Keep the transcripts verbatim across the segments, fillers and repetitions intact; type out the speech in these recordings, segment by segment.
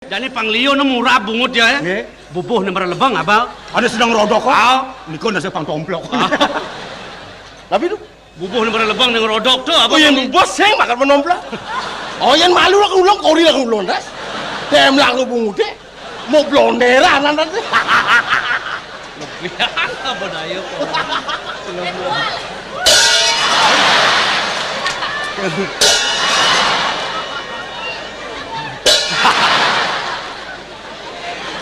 Jani pang liu né murab bungut ya, eh? Nggih. Bubuh né maralebeng, Abang. Ada sedang rodok kok. Ah. Niku nasi pang tomplok. Ah. Tapi itu bubuh né maralebeng né ngerodok to, Abang. Oh, yang bos saya makan menomplok. Oh, yang malu lah ulung, kori lah ulung, das. Dem lah bungut deh. Mau blonderan nanti. Lebihan apa daya kok.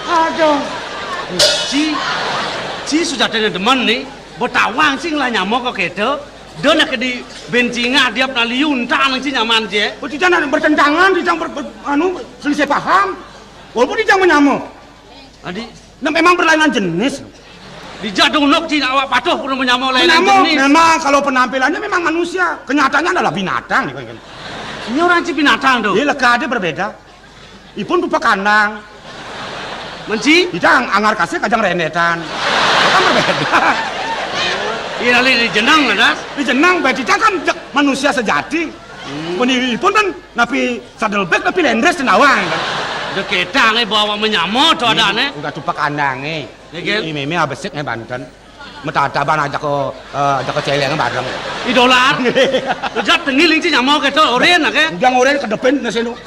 Aduh. Ci, ci sujatine demen ni, betawang sing lah nyama kok keto. Dona ke di bencinga diap na liu entah nang ci nyaman je. Oh, tidak nak bertentangan, tidak ber, ber, anu, selisih paham. Walaupun tidak menyama. Adi, nah, memang berlainan jenis. Dijak dunuk ci awak patuh pun menyama lainan jenis. Memang kalau penampilannya memang manusia, kenyataannya adalah binatang. Ini orang ci binatang tuh. Iya, leka ada berbeda. Ipun rupa kandang. Menci? Idang anggar kasih kajang rendetan. Kan berbeda. Iya, nali di jenang ada. Di jenang berarti kan manusia sejati. Hmm. Mun ipun kan napi sadelbek, napi lendres tenawang kan. Udah ketang eh bawa menyama tuh ada aneh. Udah tupak kandang eh. Ya, Gil? Ini meme abesik eh banten. Metataban ajak ke, eh, ajak ke celeng bareng. Idolar. Ujat tengil inci nyama keto oren ake. Ujang oren kedepin nasi nu.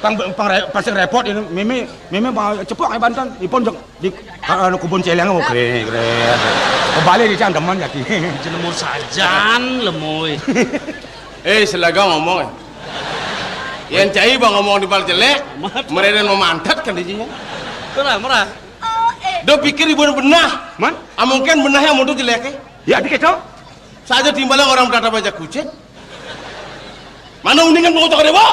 Pang, pang re, pasir repot ini. Meme, meme mau cepok eh banten. Ipun jek di, anu kubun celeng oke, keren. Kebalik di cang demen jadi. Jelemu sajan lemoi. Eh, selaga ngomong eh. Yang cai bang ngomong di bal jelek, mereka memantat kan di sini. Murah, murah. Do pikir ibu benah. Man? Ah, mungkin benah yang mutu jelek eh. Ya, dikit tuh. Saja timbalan orang berada baca kucing. Mana uningan mau cakap dewa?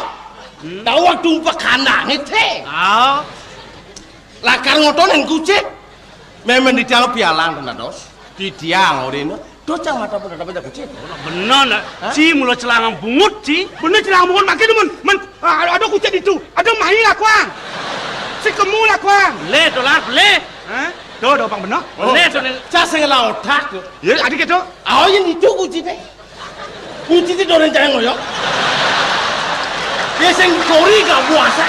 Hmm. Tahu waktu umpak kandang itu. Ah. Lakar ngotonen kucit. Memang di tiang pialang kena dos. Di tiang orina. Dos cang mata pun ada banyak kucit. Bener nak. Hah? Ci mula celangang bungut ci. Bener celangang bungut makin mun. Men, ah, ada kucit itu. Ada mahi lah kuang. Si kemu lah kuang. Boleh dolar boleh. Hah? Tuh, ada pang bener. Oh. Boleh tuh. Cak sing lah otak tuh. Ya, adik itu. Oh, yang itu kucit eh. Kunci ti doren cahaya ngoyok. Dia sing kori gak puasa.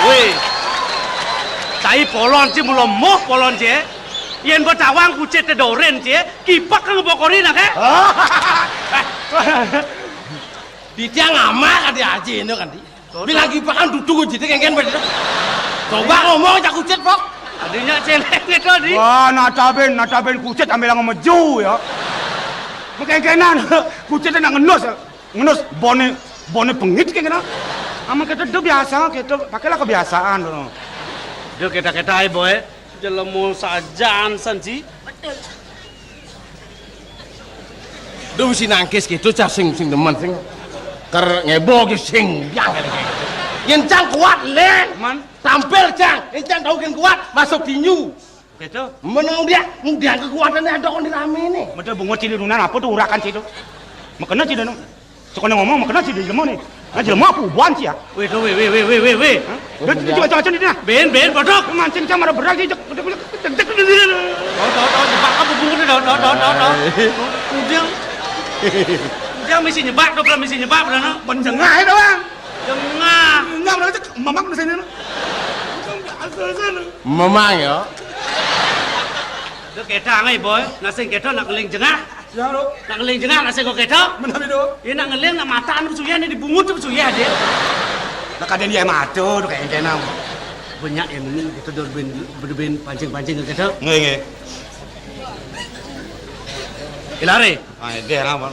Weh. Cai polon ci mula moh polon ci. Yen betawang kucit te doren ci, kipak kang bokori nak eh. Di tiang amal kan di aji ini kan di. Bilang kipakan duduk kucit kengken bener. Coba ngomong cak kucit pok. Adinya celeng itu di. Wah, nataben, nataben kucit ambil yang meju ya. Mekengkenan, kucit nak ngenus, ngenus bone, bone pengit kayak kena. Ama kita udah biasa, kita pakailah kebiasaan dulu. Dia kita-kita boy, jelemu sajan sanji. Betul. Duh, mesti nangkis gitu, cah sing, sing demen, sing ker ngebo ge sing biang kali kayak gitu. Yen cang kuat, Len. Man. Tampil cang, yen cang tahu kan kuat, masuk tinju. Gitu. Menang dia, mudah kekuatannya ada kon di rame nih. Betul bungut cili nunan apa tuh urakan situ. Makanya cili nu. Sekolah ngomong makanya cili jelema nih. Nah, jelema apa buan sih ya? Weh, tuh, weh, weh, weh, weh, weh, weh. Hah? Dia tuh coba-coba nih nah. Ben, ben, bodoh. Mancing sama berat sih. Cek, cek, cek, cek, cek. Tahu, tahu, tahu, jebak apa bungut tahu, tahu, tahu, tahu, tahu. Ujang. Ujang mesti nyebak, tuh, mesti nyebak, benar, no? Penjengah itu, Bang. Jengah. Enggak, benar, cek. Mamang di sini, no. Biasa sana. Mamang ya. Itu kita ngai boy, nasing kita nak ngeling jengah. Ya, lo. Nak ngeling jengah, nasing kok kita. Benar itu. Ini nak ngeling, nak mata anu suyah, ini dibungut tuh suyah dia. Nak ada dia mata tuh kayak kenang. Banyak yang ini kita dah ben, ben, ben pancing-pancing ke kita. Nggih, nggih. Ilare. Ah, dia apa?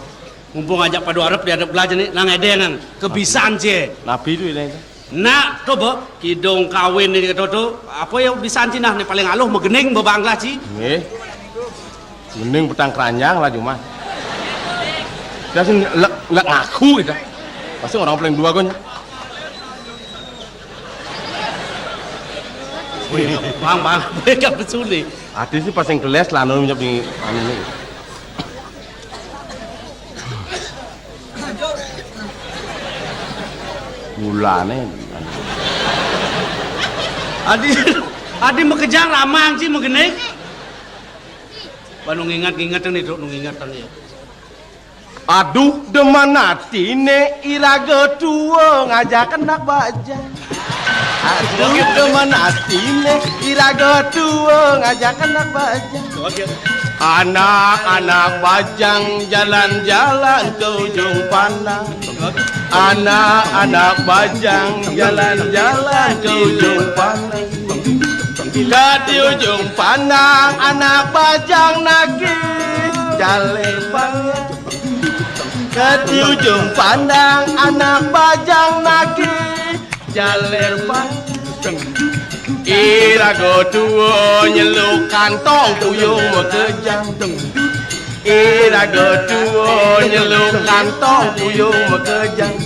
Mumpung ajak padu arep di arep belajar nih, nang edeng nang kebisan cie. Nabi itu ini. Nak, to, Bo, kidung kawin ni kata tu, apa ya bisan Cina ni paling aluh megening bebangga ci. Nggih. Mending petang keranjang lah cuma. Dia sing lek, lek ngaku kita. Pasti orang paling dua konya. Wih, bang, bang, mereka bersuli. Ati sih pas yang keles lah, anu nyep di anu ni. Mulane. Adi, adi makejang ramang ci magening. Ba nu nginget-nginget ni, Duk, nu nginget ni. Aduh, demen atine iraga tua ngajak anak bajang. Aduh, demen atine iraga tua ngajak anak bajang. Anak-anak bajang jalan-jalan ke ujung pandang. Anak-anak bajang jalan-jalan ke ujung pandang. Ke di ujung pandang anak bajang nagih jalepan. Ke di ujung pandang anak bajang nagih jalepan. Iraga tua nyeluk kantong puyung makejang. Iraga tua nyeluk kantong puyung makejang.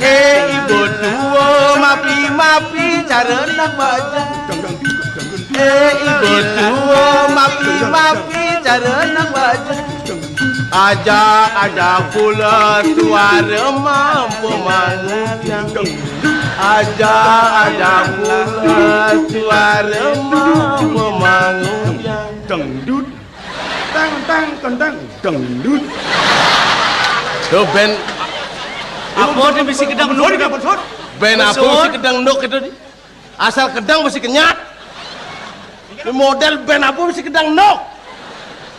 Eh, ibu tua, mapi-mapi cara nak bajang. Eh, ibu tua, mapi-mapi cara nak bajang. Ajak-ajak pula suara mampu mangudang. Ajak-ajak pula suara mampu mangudang. Dangdut. Tang, tang, tang, tang. Dangdut. Tuh, band. Apa dia bisi kedang nuk? Band apa bisi kedang nuk itu? Asal kedang bisi kenyat. Ini model band apa bisi kedang nuk?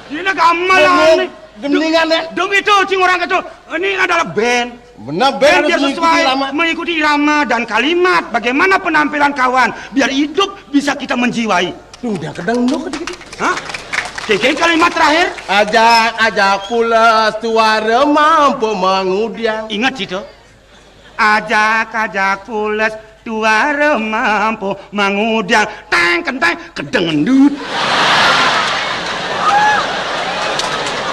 Ini gamelan nih. Gendingan ya. Dong itu, cing orang itu. Ini adalah band. Benar, band. Band harus biar mengikuti sesuai, irama, mengikuti irama dan kalimat. Bagaimana penampilan kawan? Biar hidup bisa kita menjiwai. Tuh, dia kedang nuk gitu. Hah? Kengkeng kalimat terakhir. Ajak-ajak pula suara mampu mangudang. Ingat itu. Ajak-ajak pules tuara mampu mangudang teng kenteng kedendut.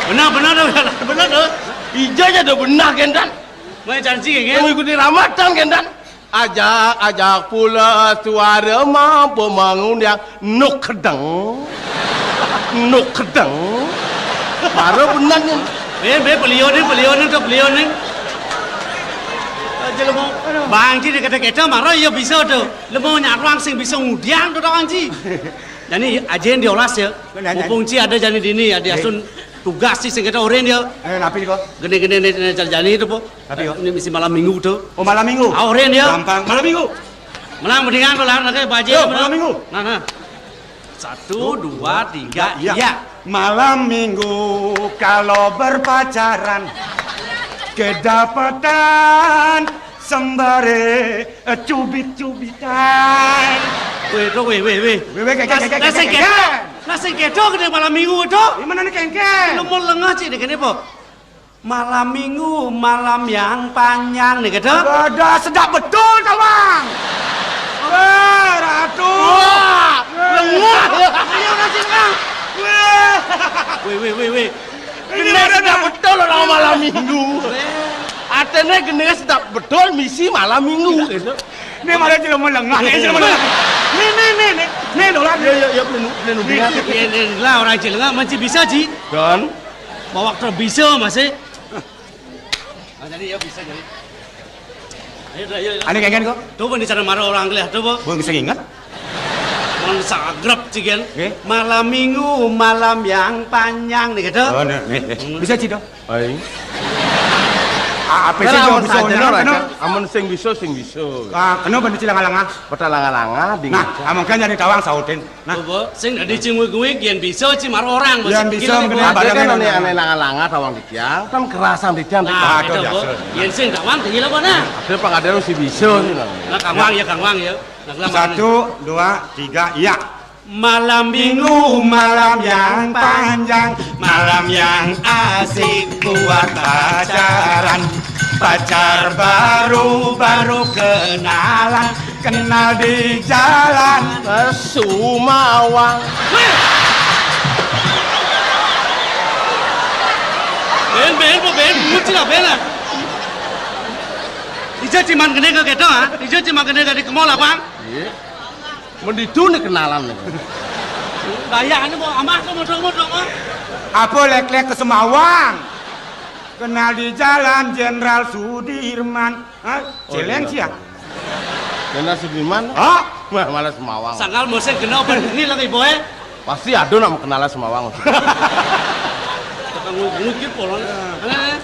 Benar, benar, benar, benar, benar. Ija aja udah benar, Gendan. Mau janji, kan? Mengikuti ramatan, Gendan. Ajak-ajak pules tuara mampu mangudang. Nuk kedeng. Nuk kedeng. Baru benar nih. Eh, be, beliau nih, beliau nih, tuh, beliau nih. Aja lu mau. Bang Ji dikata-kata, marah ya bisa tuh. Lu mau nyaruang sing bisa ngudiang tuh, Bang Ji. Jadi, aja yang diolas ya. Benar, mumpung Ji ada jadi dini ya, diasun tugas sih sing kita oren ya. Eh, napi kok? Gini-gini nih, nih, jadi itu, Po. Tapi, yo. Ini mesti malam minggu tuh. Oh, malam minggu? Ah, oren ya. Gampang. Malam minggu. Menang mendingan kalau nanti bajai. Yo, malam minggu. Nah, nah. Satu, dua, tiga, iya. Malam minggu kalau berpacaran kedapatan sembare, eh, cubit-cubitan. Weh, tuh, weh, weh, weh. Weh, weh, kek, kek, kek, kek, kek. Nah, sing kedo gede malam minggu itu. Di mana nih kengkeng? Lu mau lengah sih deh, kene, Po. Malam minggu, malam yang panjang nih, gitu. Ada sedap betul, Tawang. Wah, Ratu. Wah, lengah. Ayo, kasih lengah. Wah. Weh, weh, weh, weh. Ini sedap betul orang malam minggu. Atene gini sedap betul misi malam minggu, gitu. Ini malah jelema lengah, ini jelema lengah. Nih, nih, nih, nih. Nih, dolar. Ya, ya, ya, pelenu, pelenu. Nih, nih, nih, lah orang jelema masih bisa, Ji. Dan? Bawa bisa masih. Ah, jadi ya bisa jadi. Ayo, ayo, ayo. Ane kengen kok. Tuh, di sana marah orang kelih, tuh, Bu. Bung sing inget. Bang sagrep cigen. Nggih. Malam minggu, malam yang panjang nih, gitu. Oh, nih, nih, nih. Hmm. Bisa, Ci, dong? Ayo. Ah, apa sih, amun bisa saja, kena? Amun sing bisa, sing bisa. Ah, kena bener, Ci, langa-langa. Peta langa-langa, dingin. Nah, amun kan jadi tawang sautin. Nah. Coba, sing dadi cing wig-wig, yen bisa, Ci, mar orang. Yen bisa, mungkin ada kan ane, ane langa-langa, tawang titiang, kan kerasan titiang. Nah, aduh, biasa. Yen sing tawang, tinggi apa, nah? Ada pang ada si bisa, sih, nah. Nah, Kang Wang, ya, Kang Wang, ya. Nah, Kang Wang. Satu, dua, tiga, iya. Malam minggu, malam yang panjang, malam yang asik buat pacaran. Pacar baru, baru kenalan, kenal di jalan. Sumawang. Ben, ben, ben, nguci lah, ben lah. Ija ciman gede ke keto, ha? Ija ciman gede ke di kemol, apa? Iya. Menditu nih kenalan nih. Bayangane mau amah ke modong-modong, ah. Apa lek-lek ke Semawang? Kenal di jalan Jenderal Sudirman. Hah? Oh, Celeng iya. Sih ya? Jenderal Sudirman? Hah? Wah, malah Semawang. Sangkal musim kena apa ini lagi, boy? Pasti ada nak mau kenalan Semawang. Ngikut polon.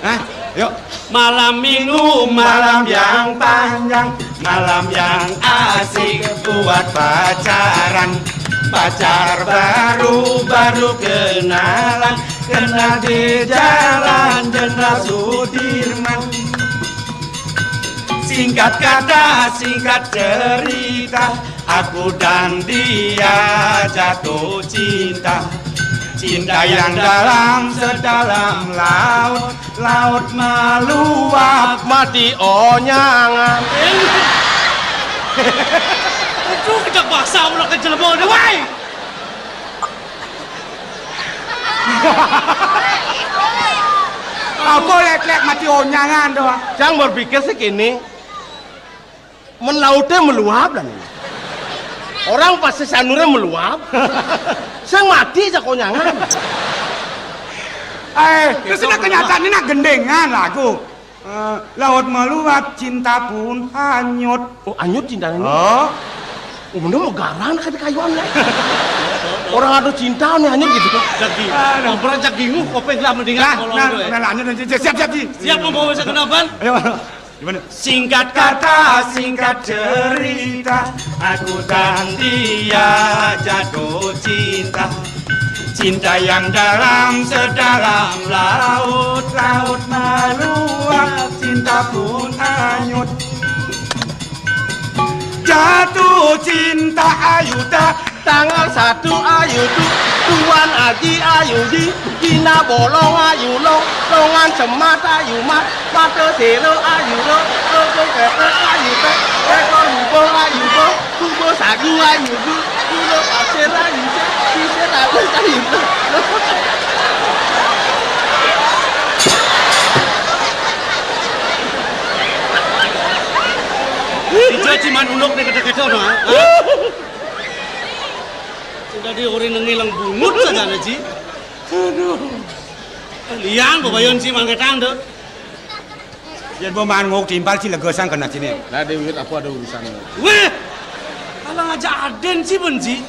Hah? Yuk. Malam minggu, malam yang panjang, malam yang asik buat pacaran. Pacar baru, baru kenalan, kenal di jalan Jenderal Sudirman. Singkat kata, singkat cerita, aku dan dia jatuh cinta. Cinta yang dalam sedalam laut, laut meluap. Mati onyangan. Aduh, kejak basah ulah kejelebon, wai. Apa lek-lek mati onyangan tu? Cang berpikir sih kini, men lautnya meluap dan ini. Orang pasti sanurnya meluap. Sing mati aja konyangan. Eh, terus ini kenyataan ini nak gendengan lagu. Eh, laut meluap, cinta pun hanyut. Oh, hanyut cinta ini? Oh. Oh, bener mau garang nak kayuan lah. Orang ada cinta nih hanyut gitu. Jagi. Aduh. Oh, berat jagi. Nguh, kopeng lah mendingan. Nah, kalau nah, gitu ya. Nah, lanjut, lanjut. Siap, siap, Ji. Siap, mau bawa saya ke Naban? Ayo. Gimana? Singkat kata, singkat cerita, aku dan dia jatuh cinta. Cinta yang dalam sedalam laut, laut meluap, cinta pun hanyut. Jatuh cinta ayu tak. Tanggal satu ayu tu, Tuan Haji ayu di, Gina bolong ayu long, longan semat ayu mat, mata selo ayu lo, logo ketek ayu tek, ekor hubung ayu bo, hubung sagu ayu bu, gula pasir ayu cek, sisir ayu ayu lo. Ijo ciman uluk nih kecek-kecek no, ha? Sing dadi ori nengé leng bungut sajane, Ji. Aduh. Liang bebayon si mangketang to. Yen pemahan nguk timpal si legesan kena sini. Lah, Dewi, apa ada urusan? Weh, kalau ngajak aden si ben, Ji.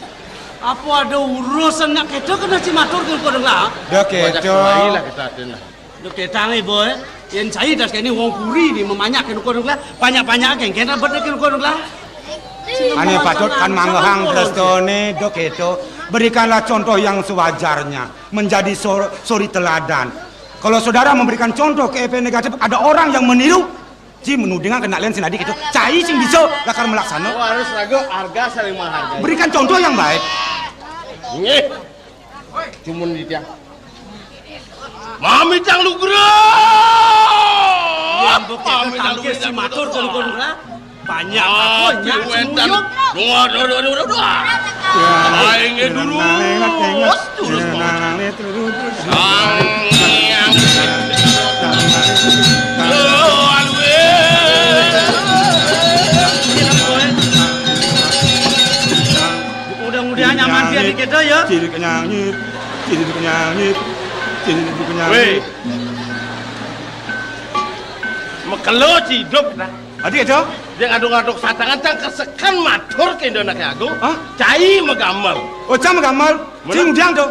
Apa ada urusan nak keto kena si matur ke kodeng lah? Dah keto. Lah kita aden lah. Dok tetang, eh, boy. Yen cai das kene wong puri ni memanyak kene kono lah. Banyak-banyak kene kene bet kene kono lah. Ane patut kan manggehang prestone dok itu. Berikanlah contoh yang sewajarnya. Menjadi sor- suri teladan. Kalau saudara memberikan contoh ke efek negatif, ada orang yang meniru. Ji menudingan kena len sinadi gitu. Cai sing bisa lakar melaksana. Oh, harus lagu harga saling menghargai. Berikan contoh yang baik. Nggih. Cumun di tiang. Mami tang lugra. Yang bukti tangke si matur ke lukun lah. Banyak apa nyak semuyuk. Dua, dua, dua, dua, dua. Aing dulu. Terus, terus. Sang Hyang. Oh, aduh. Mudah-mudahan nyaman dia di kita ya. Ciri kenyangit, ciri kenyangit, ciri kenyangit. Weh. Mekelo ciduk nah. Adi itu? Dia ngaduk-ngaduk satangan cang kesekan matur ke Indo Anak Agung. Hah? Cai megamel. Oh, cang megamel. Mana? Cing diang tuh.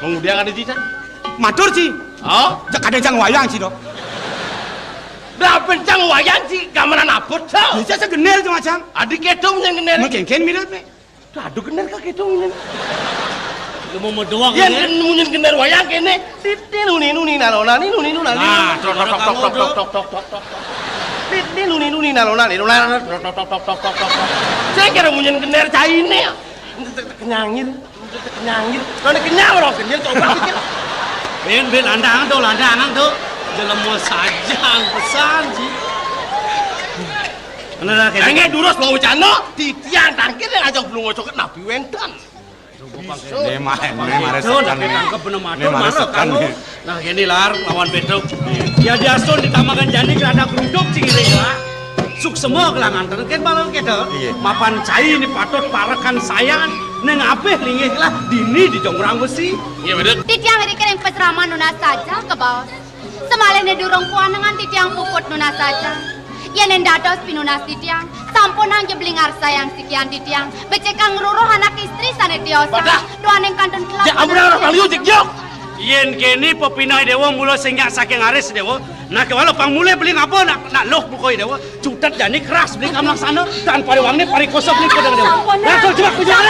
Mengudiang ada cicak. Matur ci. Oh? Jak ada cang wayang ci tuh. Dah pencang wayang ci gamelan apa tuh? Bisa segenir cuma cang. Adi ketung yang genir. Mungkin kan mirip nih. Aduh, gener kagak itu munyin. Lu mau doang ya? Kan munyin gener wayang kene. Titin nuni nuni nalona ni nuni nuna ni. Nah, tok tok tok tok tok tok tok tok. Titin nuni nuni nalona ni nuna tok tok tok tok tok tok. Saya kira munyin gener caine. Kenyangir, kenyangir. Nona kenyang orang kenyang coba pikir. Ben ben landangan tuh, landangan tuh. Jelema sajang pesan sih. Bener lah, kayak Engge durus mau wacana, titiang tangkir yang ajang belum ngocok napi wenten. Ini mah, ini mah resekan nih. Ini mah resekan nih. Nah, gini lar, lawan Pedro. Ya diasun ditambahkan jani kerada keruduk cing iring lah. Suksema kelangan terken malam kita. Iya. Mapan cai ini patut parekan sayan, neng apih linggih lah dini di jongrang besi. Iya, bener. Titiang iri kering pesrama nunas saja ke bawah. Semalih ne durung puan dengan titiang puput nunas saja. Yen dados pinunas titiang, sampun hang jebling arsayang sikian titiang, becikang ngruruh anak istri sane tiosan. Badah. Duaning kantun kelak. Ya ampun, orang liu, cik, yuk. Yén kéné pepineh Déwa mula singgah saking aris Déwa, nah kéwala pang mulih beli ngaba nak, nak luh buka Déwa, cutet jani keras beli kamlaksana, tan pariwangné parikosa beli kodang Déwa. Sampun, nah. Langsung jebak bujang.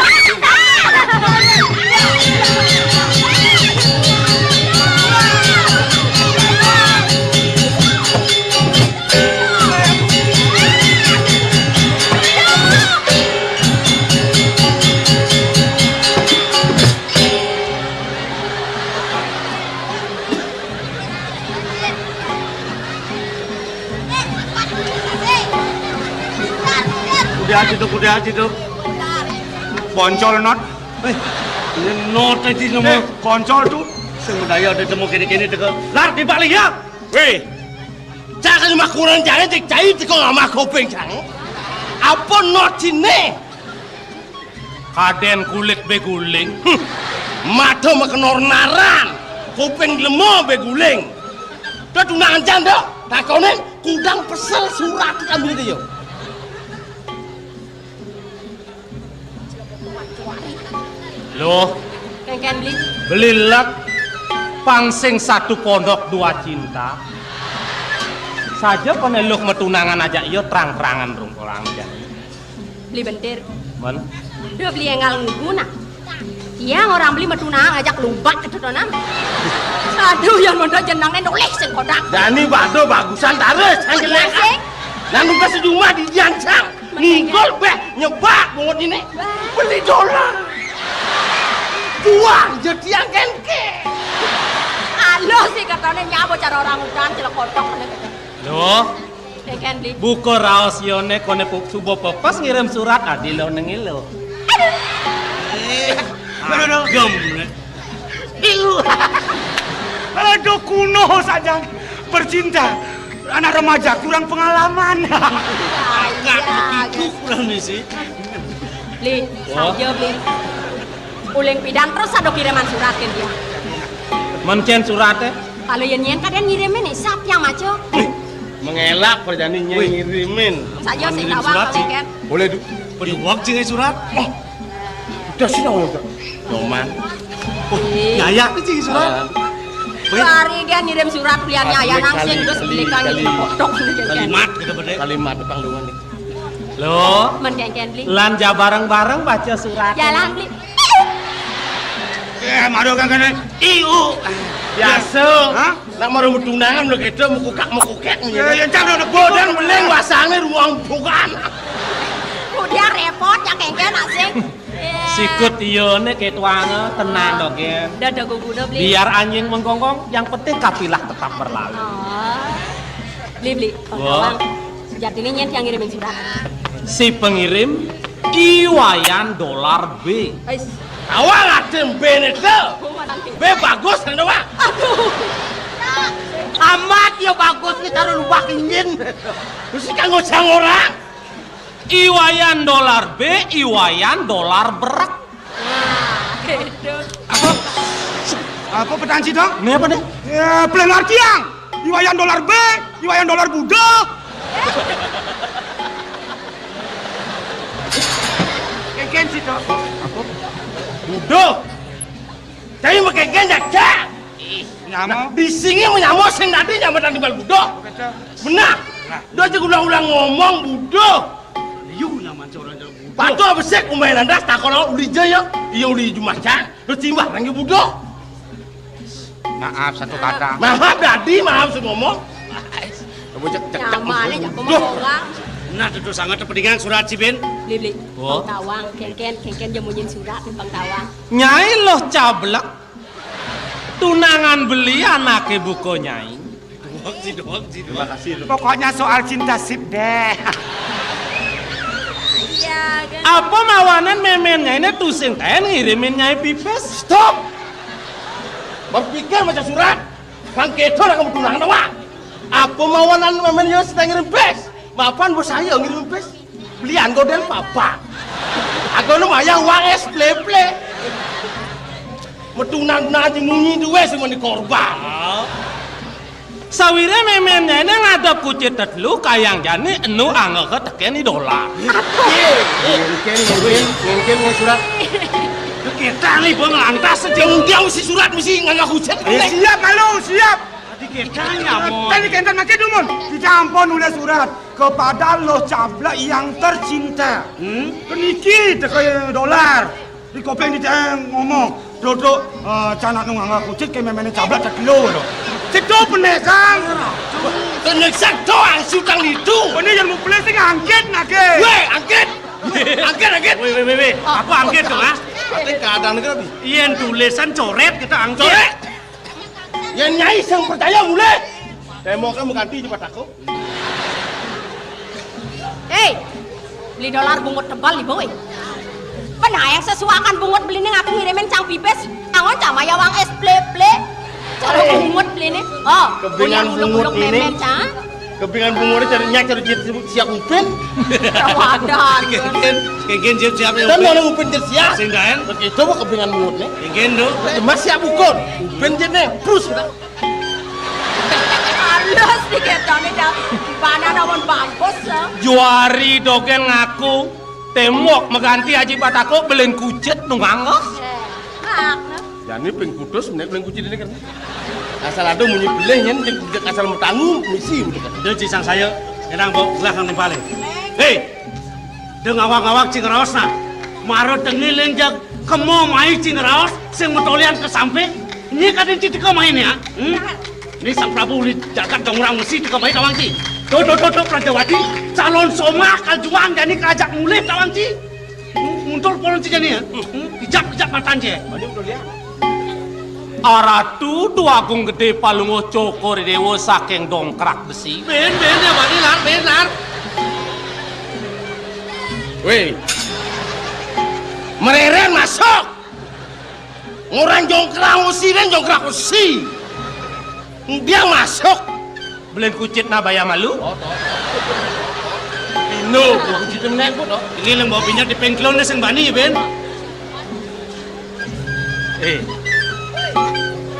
Udah aja tuh, udah aja tuh. Poncol not. Eh, ini not aja nemu. Eh, poncol tuh. Sing daya ada temu kene-kene teka. Lar di balik ya. Wéh, cak cuma kurang jane cek cai teko ngamah kuping jang. Apa not sine? Kadén kulit bé guling. Hm. Mata makenor naran, kuping lemo bé guling. Dah tunangan jang dah. Takonin kudang pesel surat ambil dia. Loh, kénkén beli. Beli lek pang sing satu pondok dua cinta. Saja koné luh matunangan ajak iya terang-terangan rung orang aja. Beli bentir. Men. Duh, beli enggal ngugu nah. Tiang orang beli matunangan ajak lubak ketutunan. Aduh, yang mondok jenengné nolih sing kodak. Dani bado bagusan taris, sing jelas. Sing. Nang nugas sejumah di diancang. Ngingkul béh nyebak bungut ini. Beli dolar. Buang je tiang kénkén. Aluh sih katanya nyabo cara orang udan celek kotok. Loh, kénkén beli. Buka raos yone koné puk suba pepes ngirim surat adi lo nengi lo. Aduh. Aduh, aduh. Gem. Iu. Aduh, kuno saja bercinta. Anak remaja kurang pengalaman. Agak begitu kurang misi. Beli, saja beli. Uling pidang terus ada kiriman surat ke dia. Mencén suraté? Kalau yang nyén kadén ngirimin nih, siapa yang maco? Mengelak perjani nyén ngirimin. Saja sih ngirim surat sih. Boleh du. Boleh uang sih surat. Oh, udah sih dong udah. Doman. Oh, ya ya sih surat. Hari dia ngirim surat liannya ya langsung terus belikan ini kotok gitu kan. Kalimat gitu bener. Kalimat panggungan nih. Lo, men kénkén beli. Lan ja bareng-bareng baca surat. Jalan beli. Eh, maro kang kene. Iu. Biasa. Hah? Nak maro tunangan lo gitu mukukak mukukek. Ya, ya, cang udah bodan beling wasangnya ruang bukan. Udah repot ya kénkén asing. Sikut iya né ketuange tenang dong, Gen. Dadah guguda beli. Biar anjing menggonggong, yang penting kafilah tetap berlalu. Oh. Beli beli. Wah. Sejatiné nyén yang ngirimin surat. Si pengirim I Wayan Dolar B. Ais. Awang atem B né to. B bagus kan, Wak? Aduh. Amat ya bagus nih taruh lubak injin. Terus kanggo sang orang. I Wayan Dolar B, I Wayan Dolar berek. Nah, gitu. Apa? Apa petang sih dong? Ini apa nih? Ya, pelan artian. Iwayan dolar B, Iwayan dolar Budo. Kénkén sih dong. Apa? Budo. Tapi maké kénkén ya, Cak. Nyama. Di sini menyama sing tadi nyama tadi bal Budo. Benar. Nah. Dia aja ulang-ulang ngomong Budo. Liu nyaman seorang jalan Budo. Patuh besik umai landas takon uli jaya. Iya uli jumacan. Terus timbah lagi Budo. Maaf satu kata. Maaf dadi, maaf sing ngomong. Kamu cek cek cek. Nyamane jak ngomong orang. Nah, tentu sangat terpedingan surat si Ben. Beli beli. Oh. Pang tawang, kénkén, kénkén dia munyin surat pang tawang. Nyai loh cablek. Tunangan beli anake buka nyai. Doang sih, doang sih, doang. Terima kasih. Pokoknya soal cinta sip deh. Iya, kan? Apa mawanan mémén nyai ini tusing ten ngirimin nyai pipis? Stop. Berpikir macam surat. Kang keto nak kamu tunangan apa? Apa mawanan mémén yo sedang ngirim pis? Mapan bos saya ngirim pis. Belian godel papa. Aku nu mayang uang es pleple. Metunan nanti munyi duwe sing meni korban. Sawire mémén nyai ini ngadep kucit tetelu kayang jani enu angel ke tekeni dolar. Mungkin mungkin mungkin mau surat. Kita nih, Bang, lantas aja. Yang dia mesti surat, mesti nganggah hujat. Eh, siap, malu, siap. Tadi kita ya, Mon. Tadi kita makin dulu, Mon. Kita ampun nulis surat kepada Loh Cablak yang tercinta. Hmm? Keniki teka dolar. Di kopeng di ngomong, "Dodok, eh, canak nu nganggah kucit ke memene Cablak tak kilo lo." Situ penekang. Tenekang doang sutang itu. Ini yang mau beli sing angkit nake. Weh, angkit. Angkit, angkit. Weh, weh, weh, weh. Apa angkit tu, ha? Ate kadang ni kan. Iya, tulisan coret kita angkit. Coret. Yang nyai sang percaya mulai. Tembok kamu ganti cepat aku. Hei, beli dolar bungut tebal, Ibu, eh. Penayang sesuakan bungut beli ning aku ngirimin cang pipis. Angon cama ya wang es ple-ple. Cara bungut beli nih. Oh, kebingan bungut ini. Memen, cang. Kebingan bungut ini cari nyak cari siap, siap upin. Wadah. Kegen, kegen siap-siap ya. Dan mana upin jadi siap? Sing daen. Begitu kok kebingan bungut nih. Kegen do. Cuma siap ukur. Upin jadi terus kita. Halus nih ketone, Cang. Gimana namun bagus, Cang? Juari dogen ngaku tembok mengganti aji batako belen kucet nunganggos. Eh, makna. Jani ping putus menek belen kucet ini kan. Asal ada munyi beleh nyen jeung kucet asal metangu misi udah kan. Udah cisang saya, enang bawa gelah nang balik. Hei, deng awak-awak cing raos nah. Maro tengiling jag kemo mai cing raos sing metolian ke samping. Ini kadin cing teka mai ya. Hmm? Ini Sang Prabu uli jagat dong orang mesti teka mai tawang cing. Tuh, tuh, tuh, tuh, Prajawati, calon somah kajuang jani kerajaan mulih tawang cing. Hmm, mundur polon cing jani ya. Hmm? Ijak, ijak matan cing. Maju udah lihat. Aratu Dwagung Gedé Palungguh Cokor Déwa saking Dongkrak Besi. Ben, ben, ya, Pak Nilar, ben, Nar. Wéh. Mereren masuk. Ngorang jongkrang usi, dan jongkrang usi. Dia masuk. Belen kucit na baya malu. Oh, toh. Pino, kucit na menek, toh. Ini lem bawa pinjat di pengklon sing bani, Ben. Eh.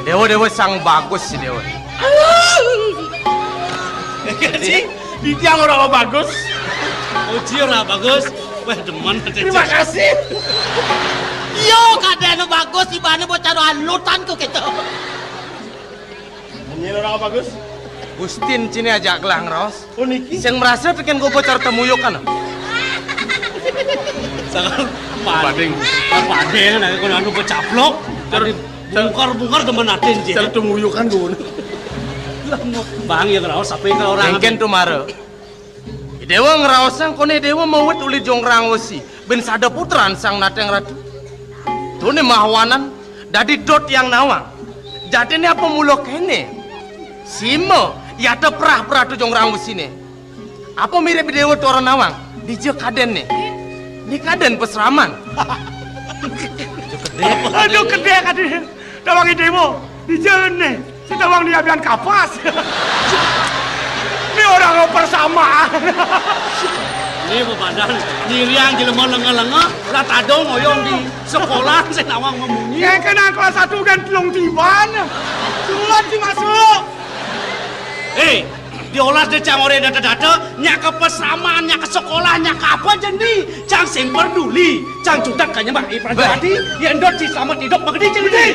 Dewa, Dewa sang bagus si Dewa. Ji, di tiang orang bagus. Oh, Ji orang bagus. Wah, demen. Terima kasih. Yo, kadang anu bagus, ibane bocah anu alutan kok gitu. Ini orang bagus. Gustin cini ajak gelang ros. Oh, niki? Sing merasa tekan gue bocor temuyuk kan? Sangat pading. Pading, nah, kalau anu becaplok, jadi bungkar-bungkar demen atin, Ji. Cara temuyuk kan gue. Bang, ya, kalau sampai ke orang. Mungkin tuh mare. Dewa ngraosang koné Dewa mawit uli jongrang wesi, ben sada putran sang nateng ratu. Tuné mahawanan dadi dot yang nawang. Jadiné apa mula kéné? Sima, yata prah-prah tu jongrang wesiné. Apa mirip Dewa tora nawang? Dija kadén né. Ni kadén pesraman. Aduh, gedé kadén. Tawang Dewa, dija né. Sing tawang di abian kapas. Ini orang persamaan. Ini bebadan nyiriang jelema lenga-lenga, lah tadong oyong di sekolah sing nawang memunyi. Yang kenal kelas satu dan telung tiban. Sulat sih masuk. Eh, diolas deh cang ore data-data, nyak ke pesraman, nyak ke sekolah, nyak ke apa jendi, cang sing peduli, cang cudak kanya mbak Ibrahim Bah. Tadi, yang dot si selamat hidup begedi jendi.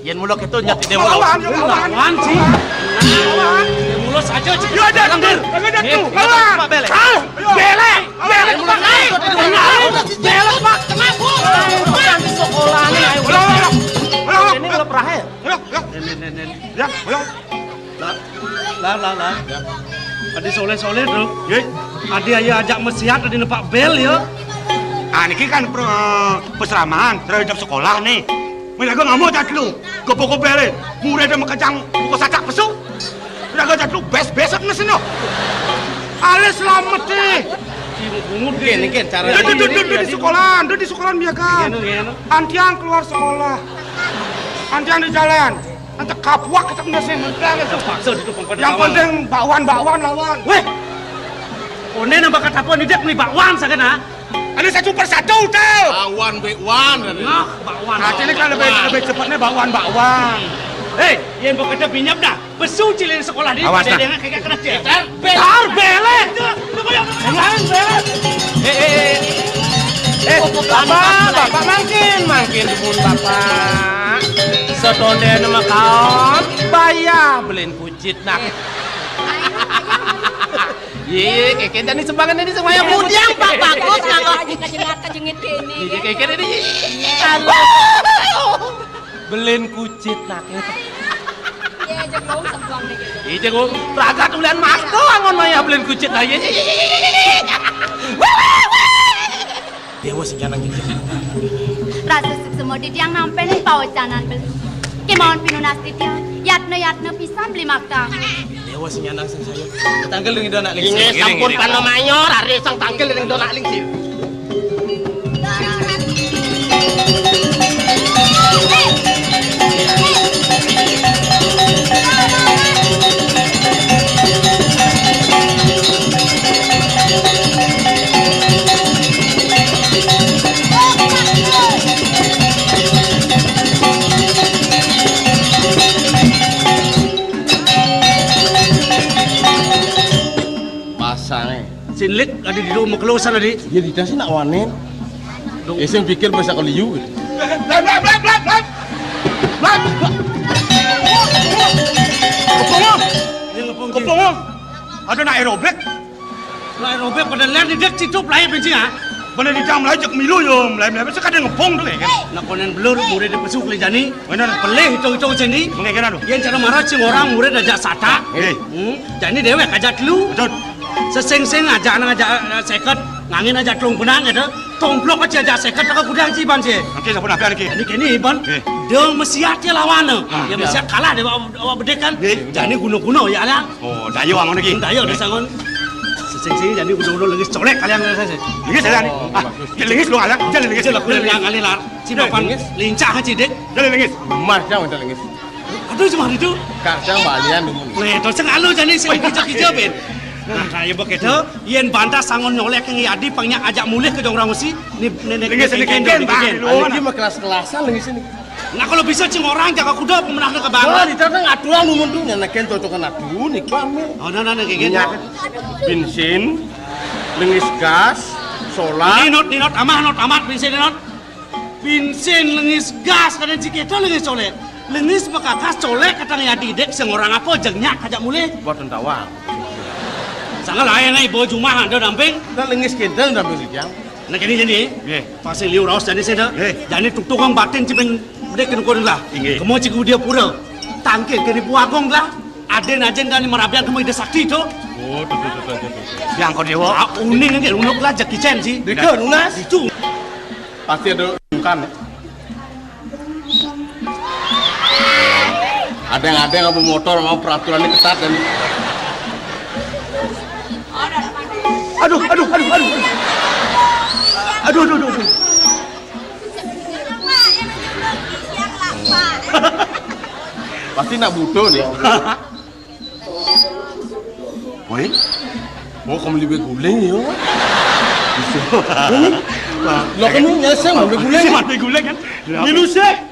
Yén mula kéto nyati déwa. Lawan, lawan. Lawan, sih. Lawan. Yén mula saja, sih. Yo, ada, ada, ada, ada, tuh. Lawan. Pak Belek. Ah, Belek. Belek, Pak. Belek, Pak. Belek, Pak. Kenapa? Bukan di sekolah nih, ayo. Ulang, ulang. Ulang, ulang. Ini kalau perahe. Ulang, ulang. Nen, nen, nen, nen. Ya, ulang. Lah, lah, lah, lah. Adi soleh-soleh, Bro. Nggih. Adi ayo ajak mesiat adi nepak bel ya. Ah, niki kan pro-, pesraman, terhadap sekolah nih. Mira gua ngamuk cat lu. Gopok-gopelin. Murid ada makejang buka sacak pesu. Mira gua cat lu bes-besek neseno. Ale selamat deh. Bungut nggih, nggih, cara. Duduk, duduk, duduk di sekolahan, duduk di sekolahan biasa. Nggih, nggih. Antiang keluar sekolah. Antiang di jalan. Antek kapuak kita kena sing mentang itu. Paksa duduk pangkat. Yang penting bakwan-bakwan lawan. Weh. One nambah kata apa nih dia beli bakwan sakena. Ada satu persatu tuh. Bakwan, bakwan. Nah, bakwan. Nah, ini kan lebih, lebih cepatnya bakwan-bakwan. Hei, yang bekerja binyap dah. Besu cilin sekolah di. Awas, pada nah. Dengan kayak kena cek. Tar bele. Tar bele. Jangan bele. Eh, eh, eh. Eh, Bapak, bapak mangkin, mangkin dumun bapak. Setondén makaon, bayah belin kucit nah. Yé, kékén tadi sumbangan ini semuanya mudiang, Pak, bagus, Pak. Aja kejengit-kejengit kéné. Yé, kékén ini. Aduh. Belin kucit nah. Yé, jeung gong sembuang deh gitu. Ih, jeung gong ragat ulian masto angon maya belin kucit nah. Yé, yé, yé, yé, yé. Déwa sing nyanang jeung. Rasa suksma titiang nampi paocanan beli. Kémaon pinunas titiang, yatna-yatna pisan beli makta. Déwa sing nyanang sing sayur. Tangkil ring dona lingsir. Inggih, sampun panamayor, ari sang tangkil ring dona lingsir. Pasangé. Sinlik adi di rumah kelusan adi. Iya, di sih nak wanen. Dong. Eh, sing pikir bahasa keliu gitu. Blan, blan, blan, blan, blan. Blan. Kepung, ah. Yang kepung, Ji. Kepung, ah. Ada nak aerobik. Nak aerobik pada ler di dek situ pelai benci, ah. Bener di dalam lajak milu yo, mulai mulai sekadar ngepung tuh kayak gitu. Nak konen belur murid di pesuk lejani. Bener. Pelih itu itu sini. Mengkayak gitu. Yang cara marah sing orang murid aja sata. Eh. Hmm. Jani déwék aja telu. Betul. Sesing-sing aja nang aja, eh, seket, ngangin aja telung benang gitu. Tomplok aja aja seket, tak kudang ciban sih. Oke, sampun apa niki? Ini kini, Iban. Eh. Dong mesiat ya lawan. Ah, ya, iya. Mesiat kalah deh, awak, awak bedek kan. Eh. Jani guna-guna ya, Alang. Oh, dayo angon niki. Dayo, eh. Disangon. Sesing-sing jani guna-guna lengis colek kalian rasa sih. Lengis ya, Alang? Oh, ah, bagus. Lengis lo, Alang. Jangan lengis. Jangan lengis. Jangan lengis. Cuma pan lengis. Lincah aja, Dek. Jangan lengis. Mas, jangan lengis. Aduh, cuma itu. Kacang balian dulu. Nah, terus sing anu jani sing kija-kija, Ben. Nah, nah, ya begitu. Yén bantah sangon nyolek yang yadi pangnya ajak mulih ke jong orang mesti. Nih, nih, nih, lengis, nih, lengis, nih, lengis, nih, Bang. Lengis. Anu iki mah kelas-kelasan lengis ini. Nah, kalau bisa cing orang jaga kuda pemenang ke bangun. Wah, di sana aturan lu muntung nyenekin cocokan atuh nih, Bang. Oh, nah, nah, nah, kayak gitu. Minyak, bensin, lengis gas, solar. Ninot, ninot, amah, not, amat, bensin, ninot. Bensin lengis gas, kadang cik itu lengis colek. Lengis bekakas colek, kadang ya didek, sing orang apa, jengnya kajak mulih. Buat tentawang. Sangat lain, eh, bawa jumah, ada damping. Nah, lengis kinten damping sejam. Nah, kini jadi, eh. Nggih. Pasti liu raos jadi saya dah. Nggih. Jadi tukang batin cipin bedek kena kuda lah. Nggih. Kamu cik dia pura. Tangkil kini puagong lah. Aden ajen kan merabian kamu ide sakti itu. Oh, tuh, tuh, tuh, tuh, tuh. Yang kau dewa. Ah, uning nggih, unuk lah, Jackie Chan sih. Deka, lunas. Itu. Pasti ada bukan. Ada yang ada yang mau motor, mau peraturannya ketat dan aduh, aduh, aduh, aduh. Aduh, aduh, aduh, aduh. Pasti nak butuh nih. Woi, mau kamu lebih guling ya? Bisa. Lo kamu nyesel mau lebih guling? Masih mau lebih guling kan? Milu sih.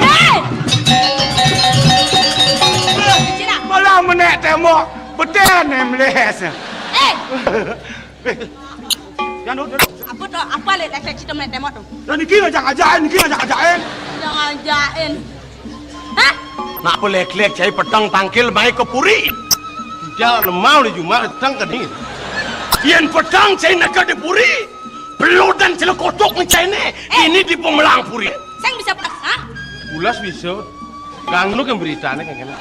Hei! Cina. Malah menek tembok, beten yang melih. Eh! Eh, yang dulu, dulu. Apa tu? Apa lek lek situ menek tembok tu? Dan niki ngajak-ngajakin, niki ngajak-ngajakin. Ngajak-ngajakin. Hah? Nak pelek-lek cai petang tangkil mai ke puri. Tidak lemau di jumah petang ke ni. Yén petang cai nak ke di puri. Belut dan celekotong ni cai ni. Eh. Ini di pemelang puri. Sing bisa pas, ha? Ulas bisa. Kang nu kan berita ni kan kena.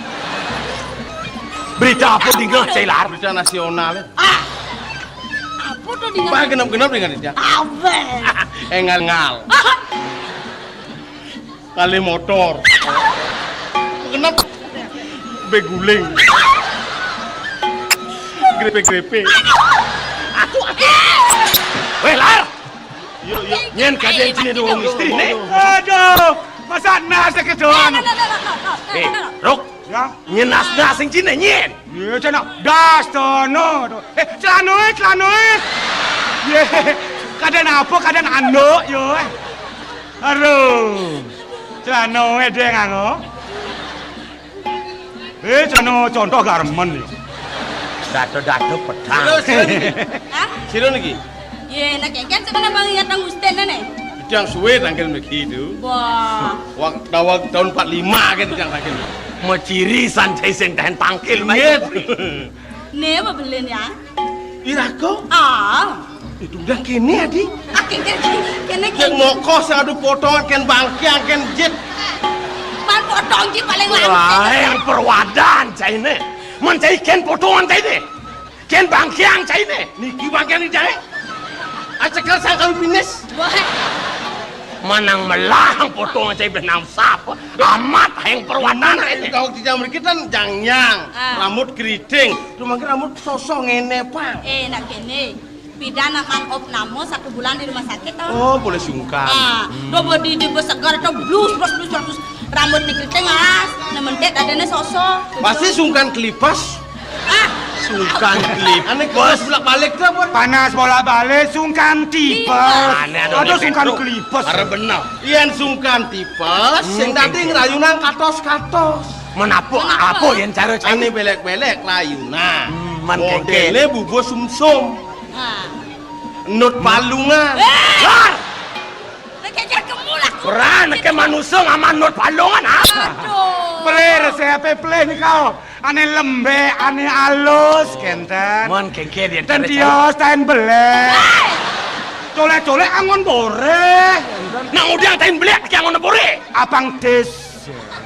Berita apa tinggal cai lar? Berita nasional. Ah. Apa tu tinggal? Bah genap-genap dengan dia. Apa? Engal-engal. Kali motor. Kenapa? Beguling. Grepe-grepe. Aduh, aduh. Weh, lar. Nyén kadén ciné dua wong istri né. Aduh, masa nas ké doang. Eh, Ruk. Ya. Nyén nas-nas sing ciné nyén? Ya, céna das dono. Eh, celanoé, celanoé. Yé, kadén apa, kadén anduk, yo. Aduh. Celanoé dé nganggo. Eh, céna contoh garmen ya. Dada-dada pedang. Terus, terus. Hah? Sira niki? Yé, nak kéngkén sing kena bang ya tang Gusten né. Idang suwé tangkil mriki itu. Wah. Wak dawak tahun empat lima kan idang tangkil. Maciri sanjai sing tahan tangkil. Inggih. Né apa belén ya? Iraga? Ah. Itu udah kéné, Adi. Ah, kéné, kéné, kéné. Kén moko sing adu potongan, kén bangkiang, kén jit. Man potong ki paling lancar. Wah, yang perwadan cainé. Man cai kén potongan cainé. Kén bangkiang cainé. Niki bangkiang ni cai. Acekel sangkal pinis. Wah. Manang melah potongan cai benang sapa. Amat yang perwadan cainé. Kau tidak mriki kan jangnyang, ah, rambut keriting, rumangké rambut sosok ngéné, Pak. Eh, nak kéné. Pidan nak man op namo satu bulan di rumah sakit toh. Oh, boleh sungkan. Ah, hmm. Coba di di segar atau blus blus blus blus rambut nih keriting as, nementet adanya sosok. Pasti sungkan kelipes. Ah, sungkan kelipes. Ané kelipes bolak-balik tuh apa? Panas bolak-balik, sungkan tipes. Ané ada sungkan kelipes. Para bener. Yén sungkan tipes, hmm, sing dadi ngrayunan katos-katos. Menapa? Menapa? Apa yén cara cai? Ané belek-belek layunan. Hmm, man kéngkén. Modélé bubuh sumsum. Ah. Nut palungan. Eh! Lar! Nek kecek kemu lah. Ora, nek manusa ngaman nut palungan, ah. Aduh. Pelih, resepé pelih nika. Ané lembek, ané alus, kénten. Mon kéngkén yén ten tios, ten belek. Eh! Colek-colek angon boreh. Nang udah ten belek, ki angon boreh. Abang Des.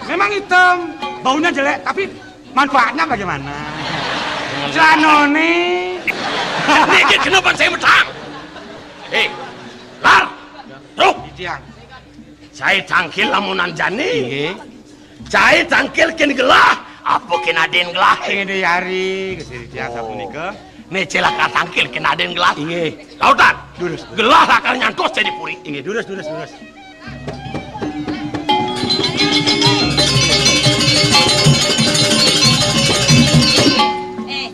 Memang hitam, baunya jelek, tapi manfaatnya bagaimana? Celanoné. Niki kenapa saya metang? Eh, Lar, Ruk. Tiang. Cai tangkil lamunan jani. Inggih. Cai tangkil kén gelah, apa kén adén gelah? Ngéné yari, kesiri tiang sapunika. Né celaka tangkil kén adén gelah. Inggih. Lautan. Durus. Gelah lakar nyantos jadi puri. Inggih, durus, durus, durus. Eh,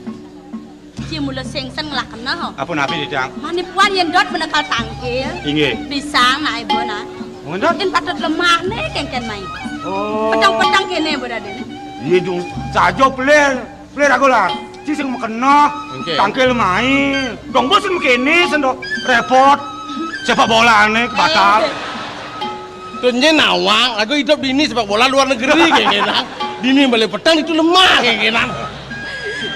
ci mula sengsen ngelah kena ho. Apa napi, Didang? Manipuan yén dot menekal tangkil. Inggih. Pisang nak ibu nak. Mun dot? Mungkin patut lemah né kéngkén mai. Oh. Petang-petang kéné berada né. Iya, Jung. Saja pelir. Plé raga lah. Ci sing makena. Oke. Tangkil main. Dong bos sing kéné sendo repot. Sepak bolane batal. Eh. Tuh nyé nawang, aku hidup di ini sepak bola luar negeri kayak gitu. Di ini balik petang itu lemah kayak gitu.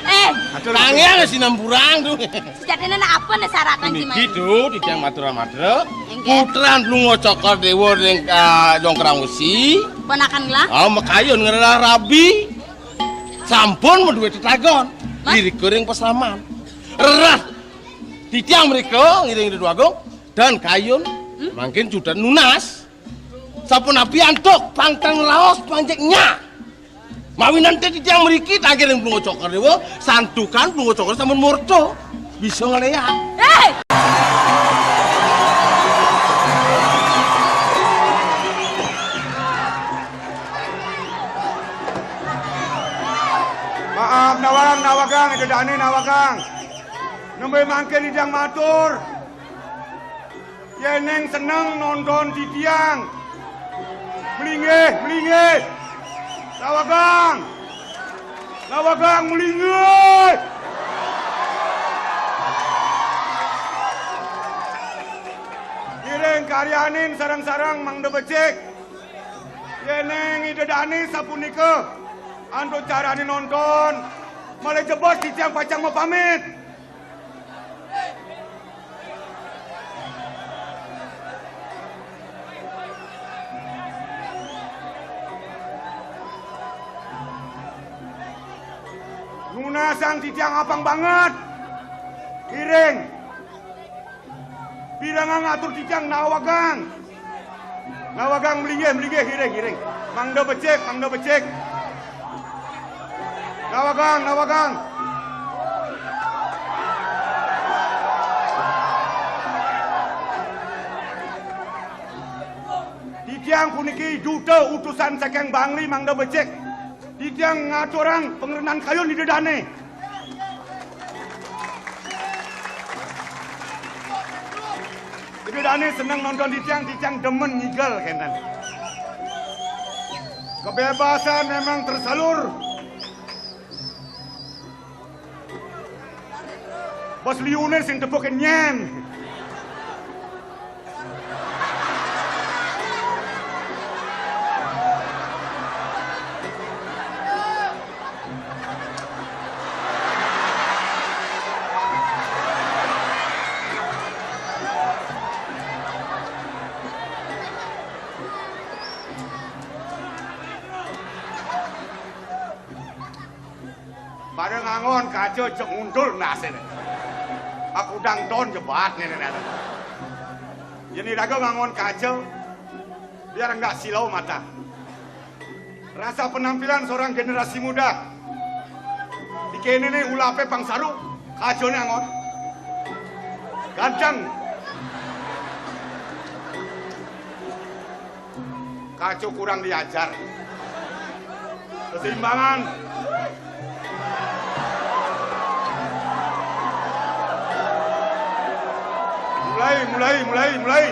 Eh, atur tangi ada sinampurang tuh. Sejatiné nak apa né syaratné, Ci Mai? Niki, titiang matur-matur. Inggih. Putran Plunga Cokor Déwa ring, ah, Jongkrang Wesi. Ponakan lah. Ah, makayun ngrerah rabi. Sampun madué tetagon. Mas? Irika ring pasaman. Rerah. Titiang mrika ngiring Ratu Agung dan kayun. Hmm? Mangkin judan nunas. Sapunapi antuk pangtan laos panjeknya. Mawinan titiang mriki tangkil ring Plunga Cokor Déwa, santukan Plunga Cokor sampun murta. Bisa ngléak. Hei! Maaf, nawang, nawagang, Ida Dané, nawagang. Nembé mangkin Ida matur. Yéning seneng nonton titiang. Melinggih, melinggih. Lawagang. Lawagang melinggih. Ngiring karyanin sareng-sareng Mangda Becik. Yéning Ida Dané sapunika antuk carané nonton, malih jebos titiang pacang mapamit. Nunasang titiang apang banget. Kiring. Pirengang atur titiang nawagang. Nawagang melinggih, melinggih, kiring, kiring. Mangda becik, mangda becik. Nawagang, nawagang. Titiang puniki duta utusan saking Bangli mangda becik. Titiang ngaturang pangrenan kayun ida dane. Ida dane seneng nonton titiang, titiang demen ngigel kenten. Kebebasan memang tersalur. Bos liune sing tepukin nyen. Pada ngangon kaca cek nguntul nasine. Aku dang ton jebat nene nene. Yen iraga ngangon kaca, biar enggak silau mata. Rasa penampilan seorang generasi muda. Di kene ne ulape pang saru, kacane angon. Ganteng. Kaco kurang diajar. Keseimbangan. Mulai, mulai, mulai, mulai.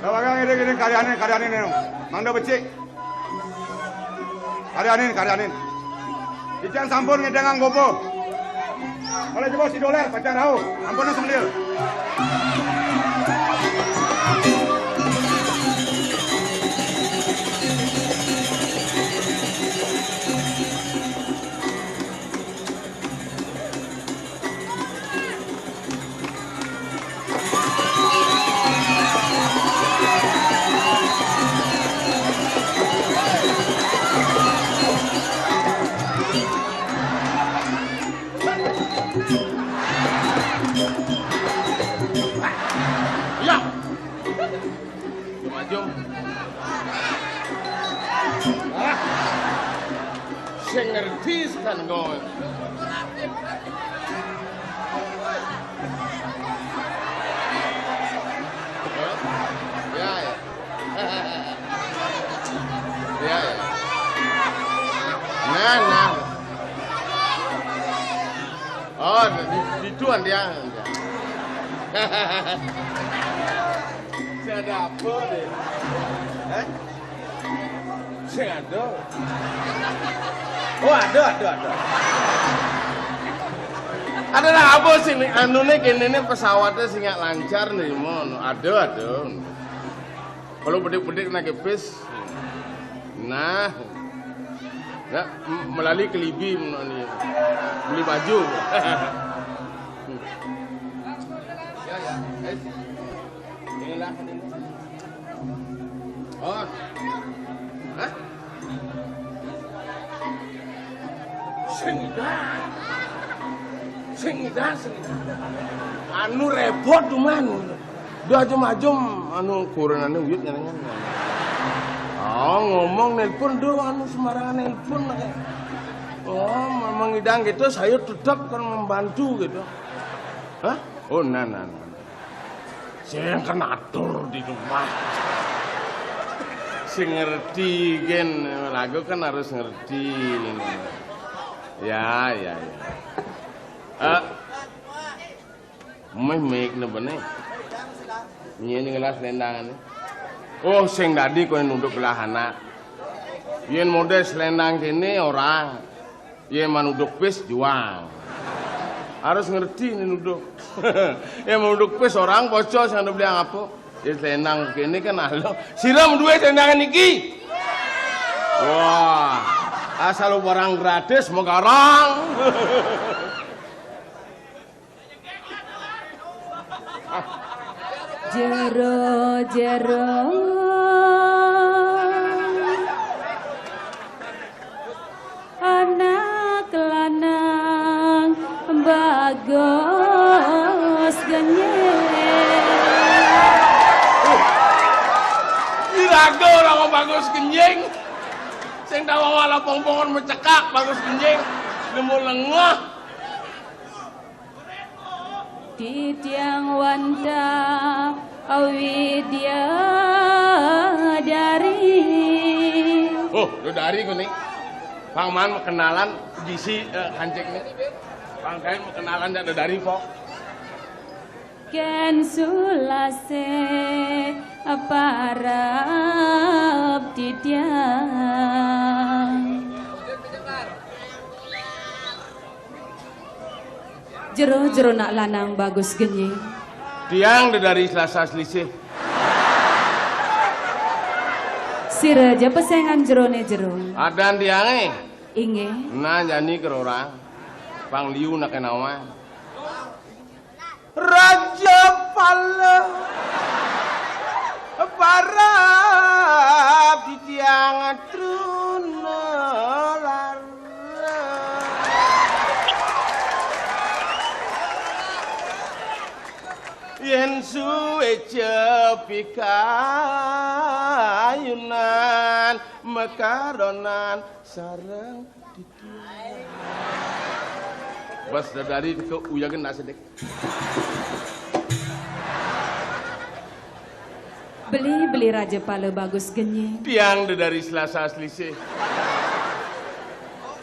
Kawagang iring-iring karyanin, karyanin, mangda becik. Karyanin, karyanin. Titiang sampun ngedengang goba. Kalau jebos si dolar pacang rauh, ampun semlil. Iya. Jum, jum. Ah. Sing ngerti setan kowe. Ya, ya. Ya, ya. Nah, nah. Oh, di, di tuan dia. Sing ada apa ni? Eh? Sing ada. Oh, ada, ada, ada. Ada lah apa sih ni? Anu ni kene ni pesawatnya sing lancar ni, mon. Ada, ada. Kalau bedik-bedik nak kepis. Nah. Ya, m-, melalui kelibi ni. Beli baju. Ya, ya. Eh. Inilah. Oh. Hah? Sing idan. Sing idan, sing idan. Anu repot tuh, Man. Duh, ajem-ajem, anu, kurenane uyut nyenengan. Oh, ngomong nelpon, duh, anu, sembarangan nelpon, kayak. Oh, memang idang gitu, saya tetap kan membantu gitu. Hah? Oh, nah, nah, nah. Sing kan atur di rumah. Sing ngerti, gen, lagu kan harus ngerti. Ya, ya, ya. Eh, meh mik ne bene. Nyen ngelas lendangane. Oh, sing dadi kowe nunduk belah anak. Yen model selendang kene ora. Yén manuduk pis juang. Harus ngerti né nuduk. Yén manuduk pis orang bocor sing ada beli apa. Ya selendang kéné kan alo. Sira duwe selendang niki. Wah, asal barang gratis megarang. Jero-jero anak lanang bagus genying. Iraga ora bagus genying. Sing tau malah pongpongan mecekak bagus genying. Nemu lengah. Titiang wantah widya dari. Oh, Dedari kuning. Pang man kenalan gisi eh, hancik nih. Pang kain kenalan jak Dedari kok. Kén sulasih parab titiang. Jero-jero nak lanang bagus genying. Tiang Dedari Selasa Selisih. Sira ja pesengan jerone jero. Adan tiange. Inggih. Nah, jani kerorang. Pang liu nak nawang. Raja Pala parab titiang truna lara. Yen suwe cepikayunan mekaronan sareng titiang. Bas Dedari ke uyagen nak sedek. Beli, beli Raja Pala bagus genying. Tiang Dedari Selasa Selisih.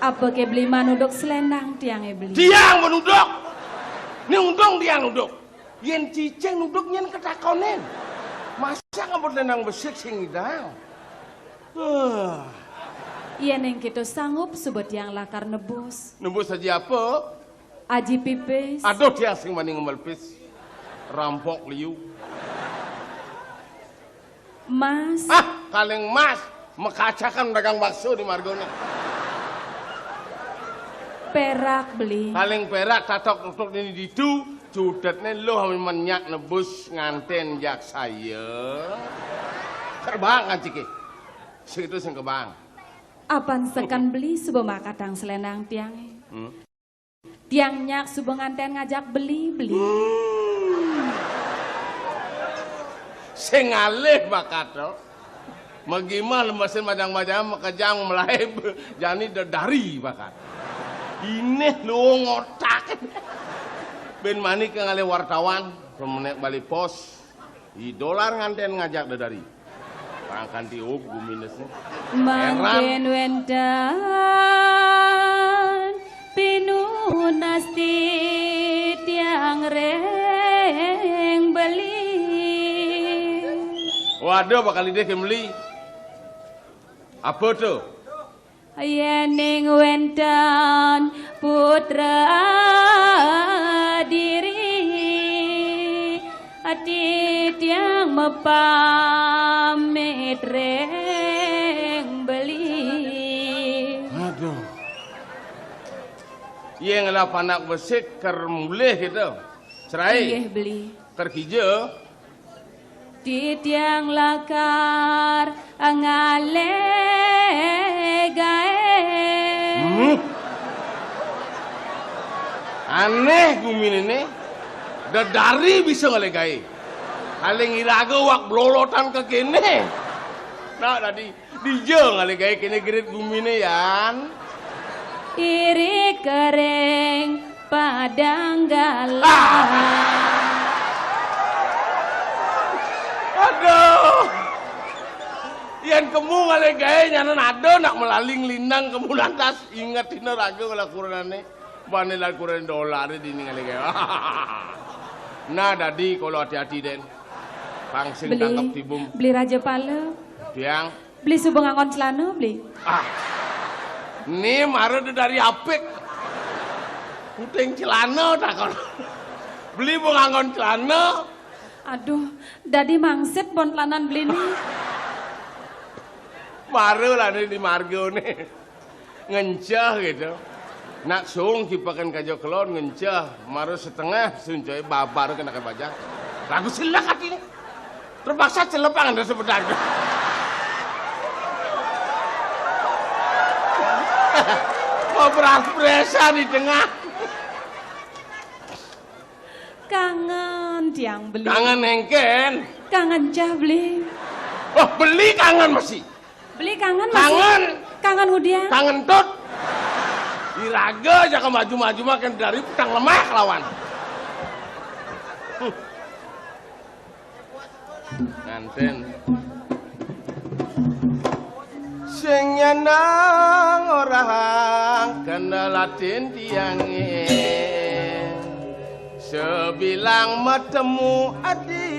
Apa ke beli manuduk selendang tiange beli? Tiang menuduk. Ni untung tiang nuduk. Yen cicing nuduk nyen ketakonin. Masa ngabut lenang besik sing ngidang. Huh. Yen ing kita sanggup sebut yang lakar nebus. Nebus aji apa? Aji pipis. Aduh, tiang sing mani ngemelpis. Rampok liu. Mas. Ah, kaleng mas. Mekacakan dagang bakso di margone. Perak beli. Kaleng perak tatok tutuk ini ditu. Cudetne lo menyak nebus nganten jak saya. Kerbang kan ciki. Situ sing kebang. Apan sekan beli suba makatang selendang tiange. Hmm. Tiang nyak suba nganten ngajak beli, beli. Hmm. Sing ngalih bakat to. Magimah lemesin majang-majang makejang melaib jani Dedari bakat. Ineh luung otak. Ben mani ke ngalih wartawan, pemenek bali pos. I dolar nganten ngajak Dedari. Pangkan tiup guminesne. Mangkin wenten pinunasti tiang ring beli. Waduh, bakal idih ke meli. Apa tuh? Yening wenten putra diri, titiang mapamit ring beli. Aduh. Ye ngelah panak besik ker mulih gitu. Cerai. Inggih, beli. Ker kija. Titiang lakar ngalih gaé. Hmm. Aneh guminene. Dedari bisa ngalih gaé. Paling iraga wak blolotan ke kene. Nah, tadi dija ngalih gaé kene gerit gumine, Yan. Iri kering padang galah. Ah. Aduh. Yan kemu ngalih gaé nyanan ada nak melaling lindang kemu lantas inget dina raga ngala kurenane. Bane lan kuren dolare dini ngalih gaé. Nah, dadi kala ati-ati den. Pang sing tangkep tibum. Beli Raja Pala. Tiang. Beli suba ngangon celana, beli. Ah. Né mara dedari apik. Puting celana takon. Beli bong anggon celana. Aduh, dadi mangsit bong tlanan beliné. Mara lah né di margané. Ngenceh gitu. Nak sung kipekan kaja kelon ngenceh. Mara setengah suncoy babar kena ke baja. Lagu selek atiné. Terpaksa celepang ada sebedak. Mau beras-beresan di tengah. Kangen tiang beli. Kangen éngkén. Kangen cah beli. Oh, beli kangen masih. Beli kangen masih. Kangen. Kangen hudian. Kangen tut. Iraga aja ke maju-maju makin dari petang lemah lawan. Huh. Nganten. Sing nyanang orahang kendalatin tiangé. Sebilang matemu adi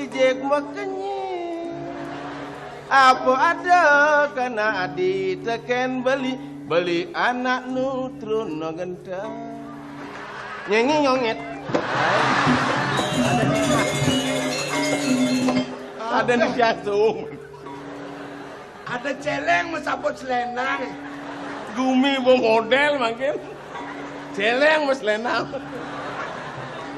jeg makenyi. Apa ada kana adi tekén beli, beli anak nu trun no genteng. Nyengi nyongit. Ada di jantung. Ada céléng masabut selendang. Gumi bo model makin. Céléng mas selendang.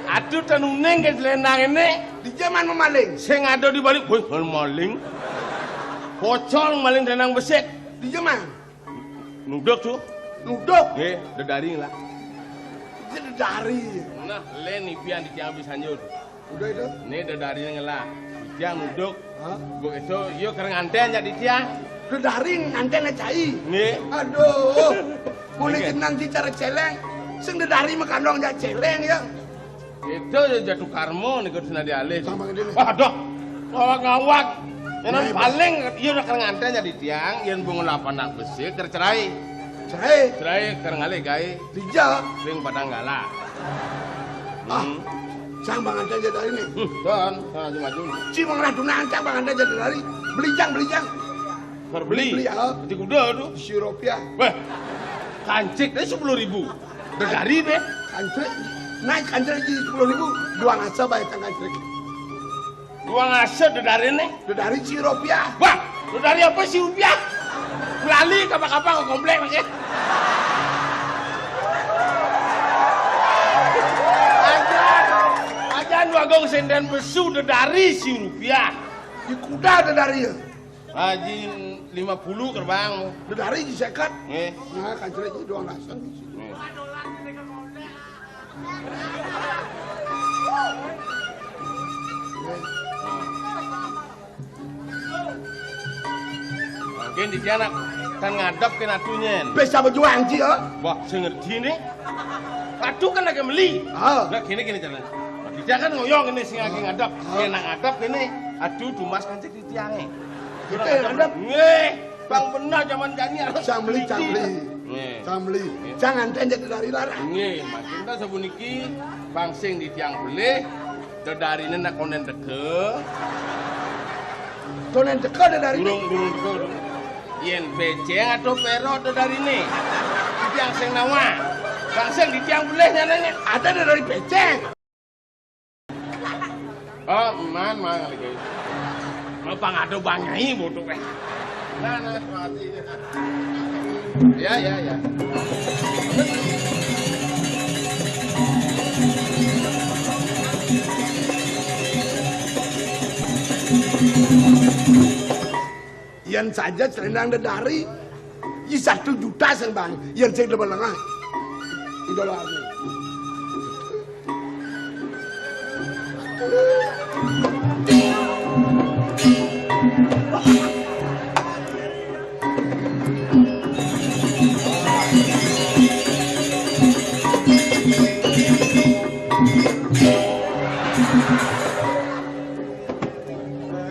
Aduh, tan uning ke selendang ini. Di zaman memaling. Sing ada di balik, woi, maling. Pocong maling selendang besik. Di zaman. Nuduk tuh. Nuduk. Nggih, dedari lah. Iki dedari. Nah, lén ipian di tiang bisa nyur. Udah itu. Né dedari ngelak. Tiang nuduk. Hah? Bu itu, yuk kereng anten jadi tiang. Dedari nganten cai. Nggih. Aduh. Mulai Nggih. Jenang ci cara céléng. Sing dedari makandong jak céléng ya. Itu ya jatuh karma nih kudu senadi alis. Sama gede nih. Waduh. Ngawak-ngawak. Yang Nah, paling iya udah kereng anten jadi tiang, yang bunga lapan anak besi tercerai. Cerai. Cerai kereng alih gaé. Dija. Ring Padang Gala. Ah. Hmm. Cang bangan aja dari ini. Hmm, don, maju-maju. Ci mengerah tunangan cang bangan aja dari. Beli cang, beli cang. Berbeli. Beli, ya. Di kuda tuh. Si rupiah. Wah. Kancik deh sepuluh ribu. Dedari deh. Kancik. Naik kancik di sepuluh ribu. Dua ngasa bayar cang kancik. Dua ngasa dedari nih. Dedari si rupiah. Wah, dedari apa si rupiah? Lali kapan-kapan ke komplek lagi. Ajan, ajan wagung senden besu dedari si rupiah. Di kuda dedari ya. Haji lima puluh gerbang. Dedari di seket. Nggih. Nah, kancil aja doang rasan di sini. Nggih. Mungkin di sana kan ngadep ke natunyen. Bisa berjuang sih ya. Wah, saya ngerti nih. Aduh kan lagi meli. Ah. Nah, gini gini caranya. Nah, dia kan ngoyong ini sing lagi ngadep. Ah. Dia nak ngadep ini. Aduh, dumas kan cek di tiangnya. Kita yang ngadep. Nggih, bang benar zaman jani harus Cang beli, cang beli. Nggih. Cang beli. Nggih. Jangan tenjek dari larang. Nggih, makin ta sabuniki bang sing di tiang beli, dedariné nak konen teka. Konen teka dedariné. Durung, durung teka, durung. Yén bécéng atau pérot dedariné. Di tiang sing nawa. Bang sing di tiang beli nyananya. Ada dedari bécéng. Oh, man, man, lagi. Mau pangado bang nyai bodoh, eh. Nah, nah, mati. Ya, ya, ya. Yén saja selendang dedari, ya satu juta sing bang, yén sing demen lengah. Idola.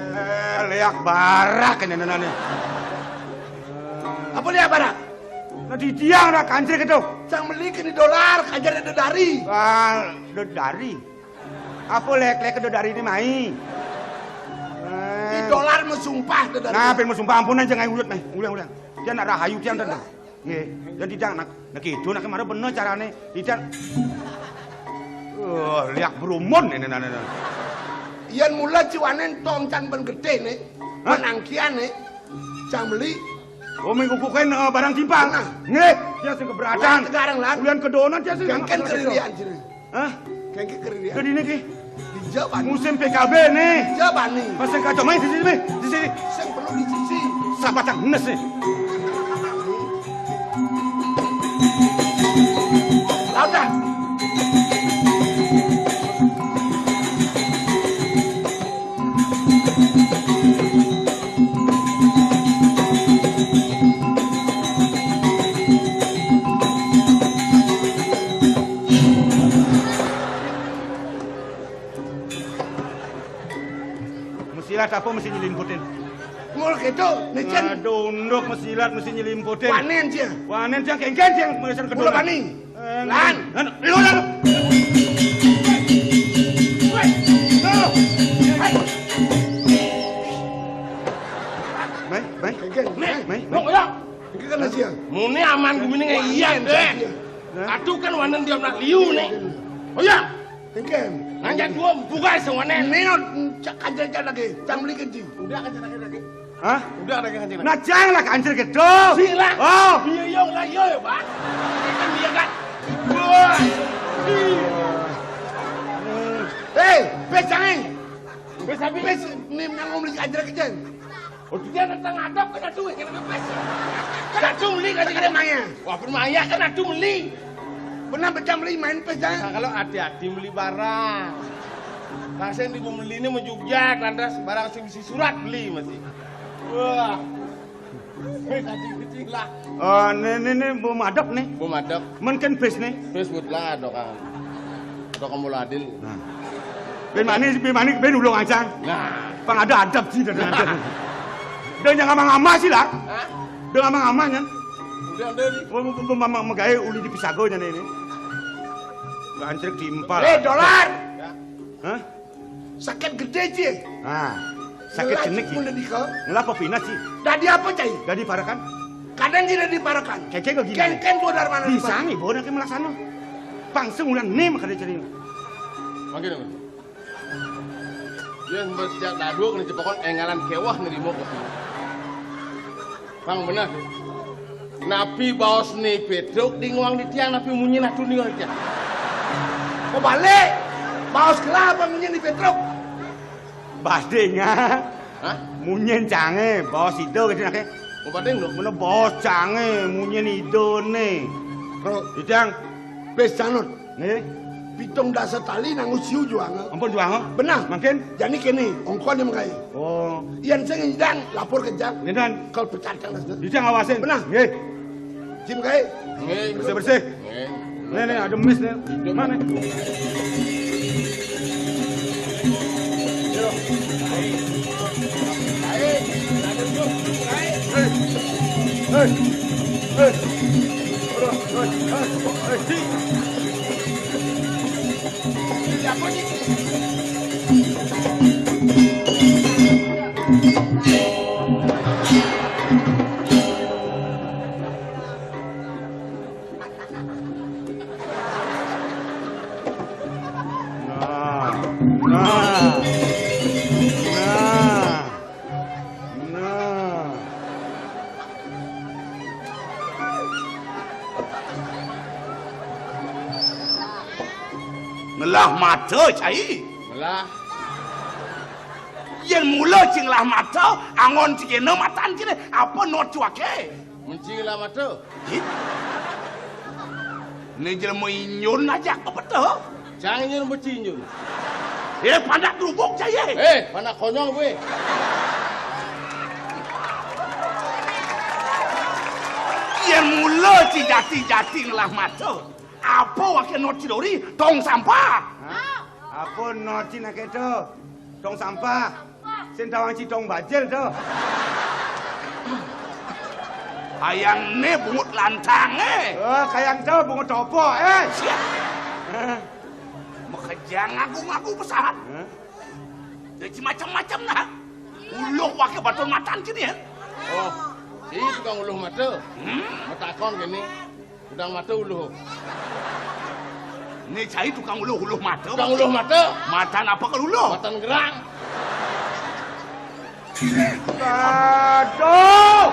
Eh, léak barak ini nenané. Apa léak barak? Nah, di tiang nak kancil gitu. Cang meli kini dolar, kajar dedari. Ah, dedari. Apa léak-léak dedari ini mai? Di Eh. Dolar mau sumpah dedari. Nah, pin mau sumpah ampun aja ngai urut mai. Ulang, ulang. Dia nak rahayu dia tentang. Nggih, yen tidak nak, nak itu nak mara bener carane. Tidak. Oh, liak berumun ini, nah, nah, nah. Yen mula ciwanen tong cang ben gedene, hah? Penangkiane, cang beli. Oh, mengkukuhin, eh, barang timpal. Nah. Nggih, dia sing keberatan. Lah, sekarang, lan. Ulian kedonan dia sing. Kengken keririan, ciri. Hah? Kengken keririan. Jadi ini ki. Di Jawa. Musim P K B nih. Di Jawa nih. Pas yang kacau main di sini, di sini. Sing perlu di sisi. Sabatang nes nih. Lautan. Mesilat apa mesti nyelimputin? Mul gitu, licin. Aduh, unduk mesilat mesti nyelimputin. Panen cia. Panen cia, kengken cia, merisan kedua. Mula pani. Eh, lan. Lan, lu, lan. Weh, lu. Hei. Mai, mai. Kengken. Nih, mai, mai. Lu, ya. Iki kan sia. Muni aman gumine iya, Dek. Nah. Aduh kan wanen dia nak liu nih. Oh ya. Engken. Nanya dua buka semuanya. Nino cak kancil cak lagi. Cang beli kenci. Udah kancil lagi lagi. Hah? Udah ada kancil. Nah, cang lah kancil gitu. Sila. Oh. Iya, iya, lah, iya, ya, Pak. Kan dia kan. Wah. Hei, pes jangan. Pes apa? Pes, nih, yang ngomong kancil kecil. Oh, dia tentang adab kan aduh, kena pes. Kan aduh beli kan kena maya. Wah, bermaya kan aduh beli. Benar pecah beli main pes, ya? Nah, kalau hati-hati beli barang. Nah, saya di beli ini mau Jogja, lantas barang sing isi surat beli masih. Wah. Wis, hati-hati lah. Oh, ini, ini, ini, mau madep nih. Mau madep. Men kan pes nih. Pes buat lah, dok, Kang. Dok, kamu adil. Nah. Ben mani, ben mani, ben ulung aja. Nah. Pang ada adab sih, dan ada. Dan jangan ngama-ngama sih lah. Hah? Dan ngama-ngama kan. Udah, udah nih. Mau, mau, mau, mau, mau gaya uli di pisago nih ini. Gancrek timpal. Eh, dolar. Ya. Hah? Sakit gede, Ci. Ah, sakit jenik, Ci. Mulai dika. Ngelapa pina, Ci? Dadi apa, Cai? Dadi parakan? Kadang tidak diparakan. Keke kok gini. Kengken keluar dari mana? Bisa nih, bawa nanti melaksana. Pang sebulan nih makanya jadi. Makin apa? Ya, sejak dadu kena cepokon engalan kewah nerima kok. Bang, bener. Napi baos ni Petruk di nguang di tiang, napi munyi natu ni tiang. Kebalik. Baos kelah apa munyi ni Petruk? Bading, ah. Hah? Munyi cange, baos ida gitu nake. Oh, bading lho. Mana baos cange, munyi ni ida ni. Bro. Di tiang. Pes canut. Nggih. Pitung dasa tali nang usiu juang. Ampun juang. Benar. Mangkin? Jani kene, ongkon yang mengkai. Oh. Yang sing nyidang lapor ke jang. Ngedan. Kalau pecat kan. Bisa ngawasin. Benar. Nggih. Jim kai. Nggih. Bersih-bersih. Nggih. Nih, nih, ada mis nih. Mana? Hei. Hei. Hei. Nah, nah, nah, nah. Ngelah mata, Cai. Ngelah. Yen mula cing ngelah mata, angon cing kena matan kene, apa not cuake? Mun cing ngelah mata. Ih. Ni jelema inyun aja apa betul? Cang inyun beci inyun. Eh, pandak gerubuk, Cai. Eh, pandak konyol gue. Yen mula ci jati-jati ngelah mata, apa wake not ci dori? Tong sampah. Hah? Apa not ci nake to? Tong sampah. Sing tawang ci tong bajil to. Kayang ne bungut lantang, eh. Oh, kayang to bungut topo, eh. Siap. Eh. Makejang ngaku-ngaku pesahat. Hah? Jadi macam-macam nah. Uluh wake batur matan kini ya. Oh. Cai tukang uluh mata. Hmm? Matakon kéné. Tukang mata uluh. Né cai tukang uluh, uluh mata. Tukang uluh mata. Matan apa kal uluh? Matan gerang. Aduh.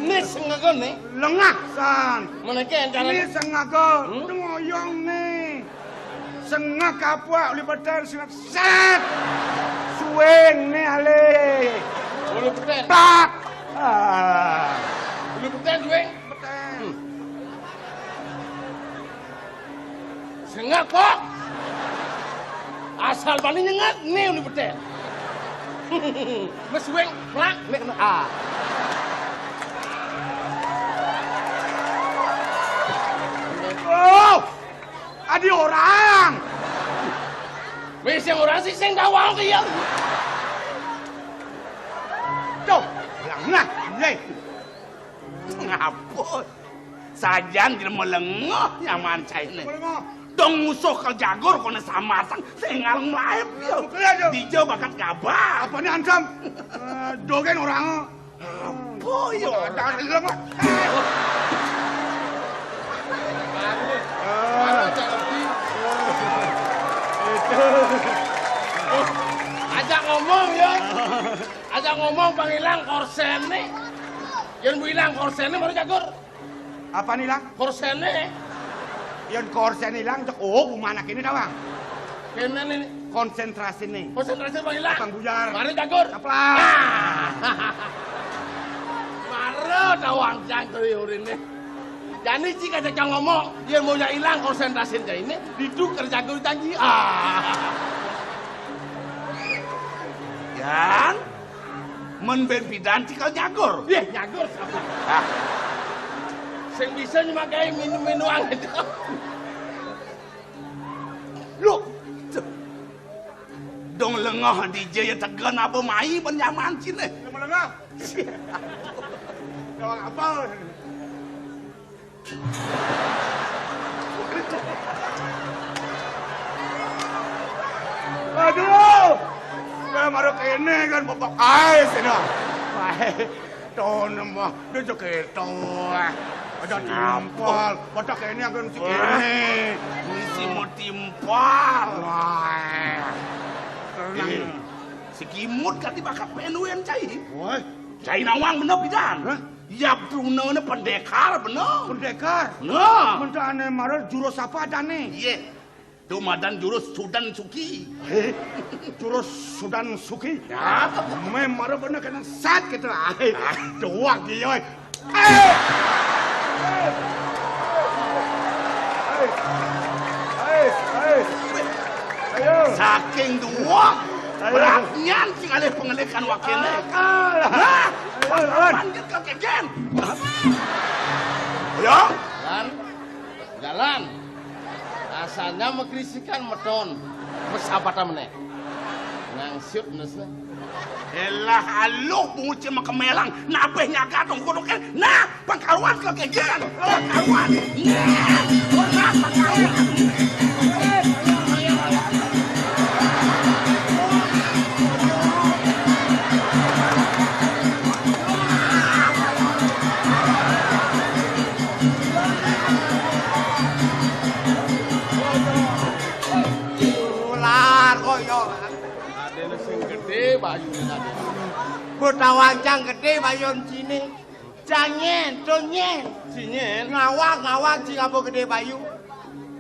Né sengega né. Lengah san. Menéké cara. Né sengega. Hmm? Ngoyong né. Sengak kapok uli petén sengak sét. Suwing né alih. Uli petén. Tak. Ah. Uli petén suwing. Petén. Hmm. Sengak kok. Asal bani nyengat né uli petén. Mas suwing plak né kena ah. Oh! Adi orang. Wis sing orang sih sing tawang ki ya. Tuh, bilang nah, iya. Ngapun. Sajan jelema lengoh nyaman cainé. Lengoh. Dong musuh kal jagur koné samatang sing ngaleng melaib ya. Betul ya, Jo. Dija bakat gabah. Apa nih ancam? Eh, dogén orang. Apa ya? Ada ada mah. Ajak ngomong ya. Ajak ngomong pang ilang korséné. Yén bu ilang korséné baru jagur. Apa nih ilang? Korséné. Yén korsén ilang cék oh mana kéné tawang. Kéné né. Konsentrasiné. Konsentrasi pang ilang. Pang buyar. Mari jagur. Caplang. Ah. Mara tawang cang teri uriné. Jani cik aja cang ngomong, yén mau ilang konsentrasiné jani né ditu kerja jagur janji. Ah. Yan, mén bén pidan cik kal jagur. Yéh, jagur sapa? Ah. Sing bisa nyemak gaé minum-minuman itu. Loh. Dong lengoh dija ya tegen apa mai ben nyaman ciné. Lengoh-lengoh. Dong apa? Aduh. Ya mara kéné kan bebek aé sih dah. Aé. Toné mah, dia jek kéto. Ada timpal, pada kéné akan si kéné. Misi mau timpal. Wah. Tenang. Eh, si Kimut kati bakat penuen cai. Wah. Cai nawang bener pidan. Hah? Ya, brunoné pendekar bener. Pendekar? Nah. Mentané mara jurus apa adané? Iya. Tuh madan jurus Sudan Suki. Hé, jurus Sudan Suki. Ya. Mé mara bener kena sat gitu. Ai, ah. Duak dia. Ai. Ai. Ai. Ai. Ayo. Saking duak. Ayo. Beratnya sing alih pengelikan wakéné. Akal. Hah? Ayo, lawan. Panggil ke kején. Ayo. Lan. Jalan. Asalnya magrisikan meton. Mesabata meneh. Ngangsiut menesna. Elah aluh bungut cil makemelang. Napéh nyaga tong kuduké. Nah, pangkaruan ke kejeran. Pangkaruan. Nah, pernah pangkaruan. Ular koyo. Adéné sing gedé bayuné adéné. Butawancang gedé bayun ciné. Cang nyén, to nyén. Cinyén. Ngawag, ngawag, cing apa gedé bayu.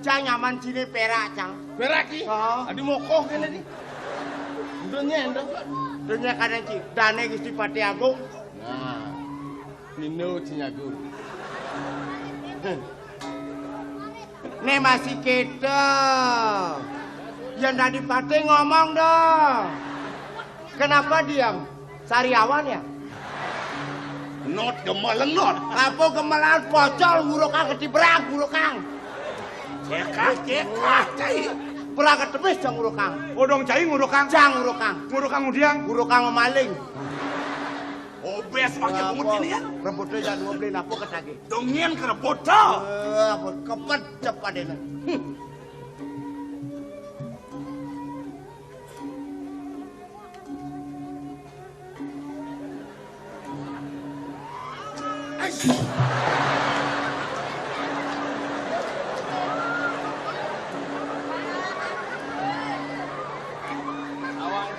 Cang nyaman ciné pérak, cang. Pérak ki? Heeh. Adi mokoh kéné di. Ento nyén to. To nyén kadang ci. Dané Gusti Patih Agung. Nah. Mino Cinyagur. Né masih kéto. Yén dadi patih ngomong dong. Kenapa diam? Sariawan ya? Not gemelenot. Apa gemelan pocol ngurukang ketibrang ngurukang. Cekah, cekah, cai. Berangkat tebis jang ngurukang. Odong cai ngurukang. Jang ngurukang. Ngurukang udiang. Ngurukang maling. Obes pakai bungut ini ya. Rembutnya jang dua beli napo ketagi. Dongin kerebut dah. Eh, apa kepet cepat ini. Hmm. Awang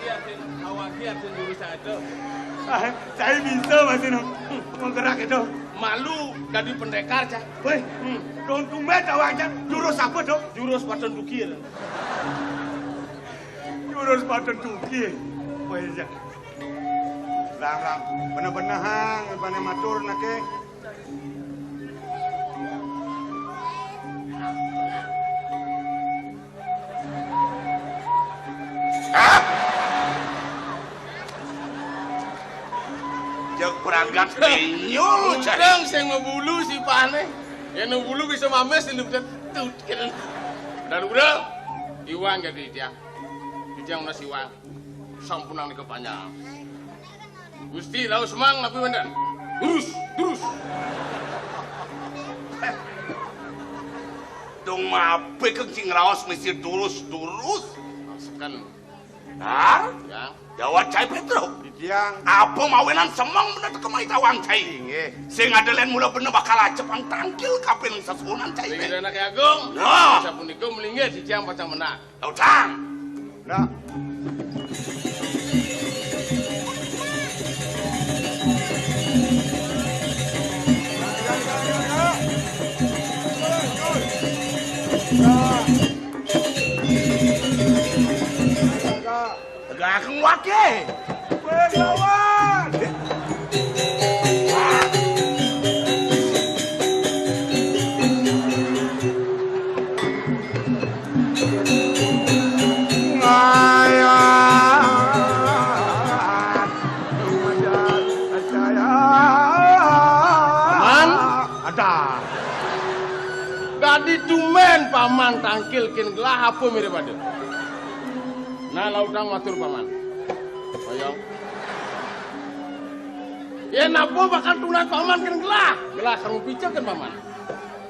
dia tin, awang dia tin jurus itu. Ah, saya bisa masih no. Menggerak itu. Malu jadi pendekar cah. Woi, hmm. Dong tumben awang cah. Jurus apa tuh? Jurus paten tukir. Jurus paten tukir. Woi, ya. Larang, bener-bener hang, pane matur nake. Hah? Jek berangkat penyul, cai. Udang sing mabulu sipane. Yen mabulu bisa mames, ini udah tut, gitu. Dan udah, iwang jadi dia. Titiang menawi iwang. Sampunang nika panjang. Gusti, raos mang napi wénten? Durus, durus. Dong mape keng sing raos mesti durus, durus. Raosaken. Dar? Ya. Jawab cai Petro. Titiang. Apa mawinan semeng bener teka mai tawang cai? Inggih. Sing ada lain mula bener bakal acepang tangkil kaping sesuunan cai. Inggih, anak agung. Nah. Sapunika melinggih titiang pacang menang. Tau, Cang. Nah. Tegaken wake. Kowe nglawan. Paman. Ada. Dadi tumben paman tangkil kin gelah apa mirip ada. Nah, lautang matur paman. Oyong. Ya napa bakal tunas paman kin gelah? Gelah sarung pica kin paman.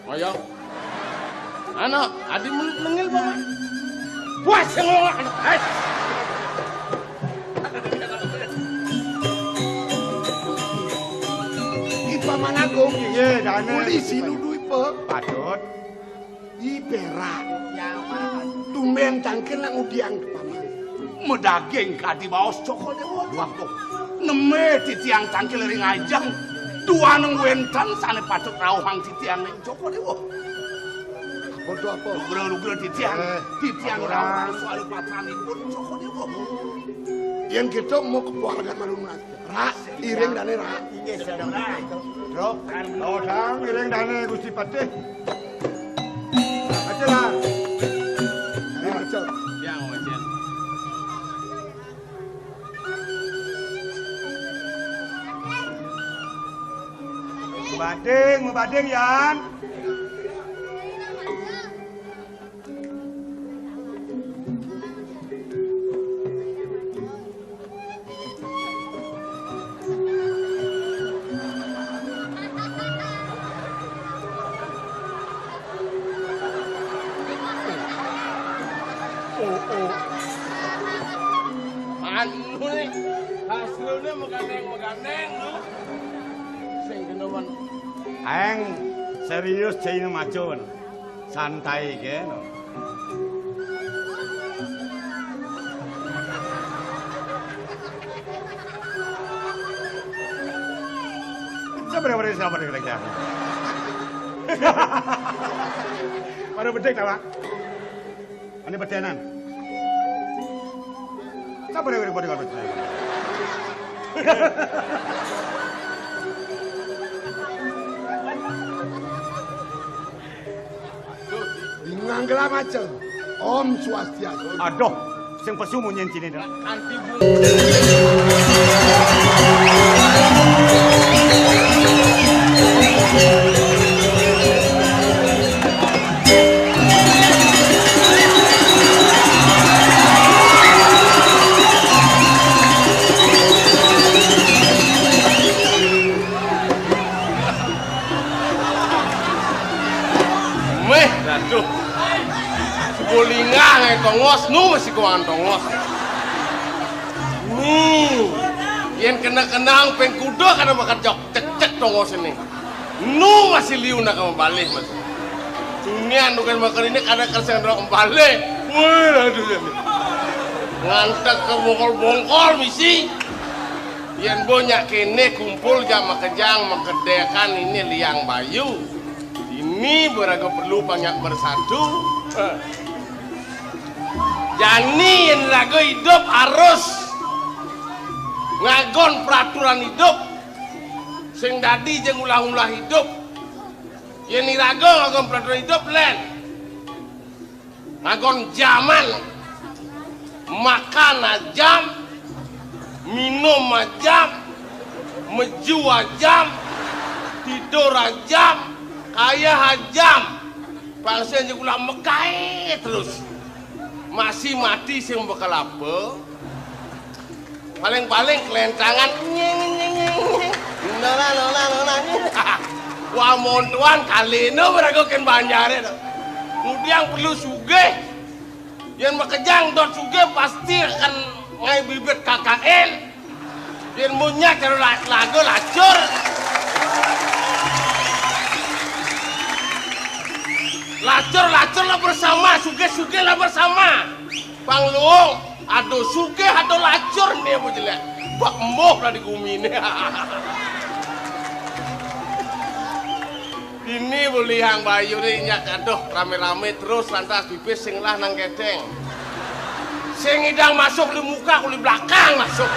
Oyong. Ana, adi menit nengil paman. Wah, sing ngolak. Hai. I paman agung. Iya, dane. Polisi nuduh ipa. Patut. I perak. Tumben tangkil nak ngudiang paman. Medaging kadi baos Cokor Dewa. Waduh. Neme titiang tangkil ring ajeng. Duaneng wénten sané patut rauhang titiang ring Cokor Dewa. Apa to apa? Lugra-lugra titiang. Eh, titiang ampura. Rauhang soal patranipun Cokor Dewa. Yén kita mau kepuarangan malu melas. Rak, iring dane, Rak. Inggih, sedeng, Rak. Truk. Todang iring dane Gusti Patih. Aja lah. Ayo, aja. Yang wajib. Bading, bading, Yan. Oh, oh. Anu nih, hasilnya megandeng-megandeng, lu. Sing kena men. Aeng serius cai nu macun. Santai kén. Sabar, sabar, sabar, sabar. Baru bedek, Pak. Ane bedenan. Sabar, sabar, sabar, sabar. Di nganggelam aja. Om Swastiastu. Aduh, sing pesu munyin sini dah. Méh, aduh. Suku lingah ngai tongos, nu masih kuangan tongos. Nih, yén kena kenang pengkuda kana makan jok cek-cek tongos ini. Nu masih liu nak mabalih, Mas. Dunia nu kan makan ini kada kersa ndak mabalih. Wah, aduh ya. Ngantek ke bongkol-bongkol misi. Yan banyak kene kumpul ja makejang makedekan ini liang bayu. Ini beraga perlu banyak bersatu. Jani yan raga hidup harus ngagon peraturan hidup. Sing dadi jeng ulah-ulah hidup. Yan iraga ngagon peraturan hidup, len. Ngagon jaman. Makan ajam, minum ajam, meju ajam, tidur ajam, kaya ajam. Pang sing jeng ulah mekai terus. Masih mati sing bekelapa. Paling-paling kelencangan. Nying, nying, nying, nying. Nona, nona, nona, nying. Wah, montuan kalina beraga ken Banjare to. Ngudiang perlu sugih. Yan makejang dot sugih pasti akan ngai bibit K K L. Yan munyak karo la-, lagu lacur. Lacur, lacur lah bersama, sugih, sugih lah bersama. Pang luung, aduh sugih, aduh lacur nih apa jelek. Bak embuh lah di gumi nih. Ini boleh yang bayu nih nyak, aduh rame-rame terus lantas pipis sing lah nang kedeng. Sing ngidang masuk di muka, kuli belakang masuk.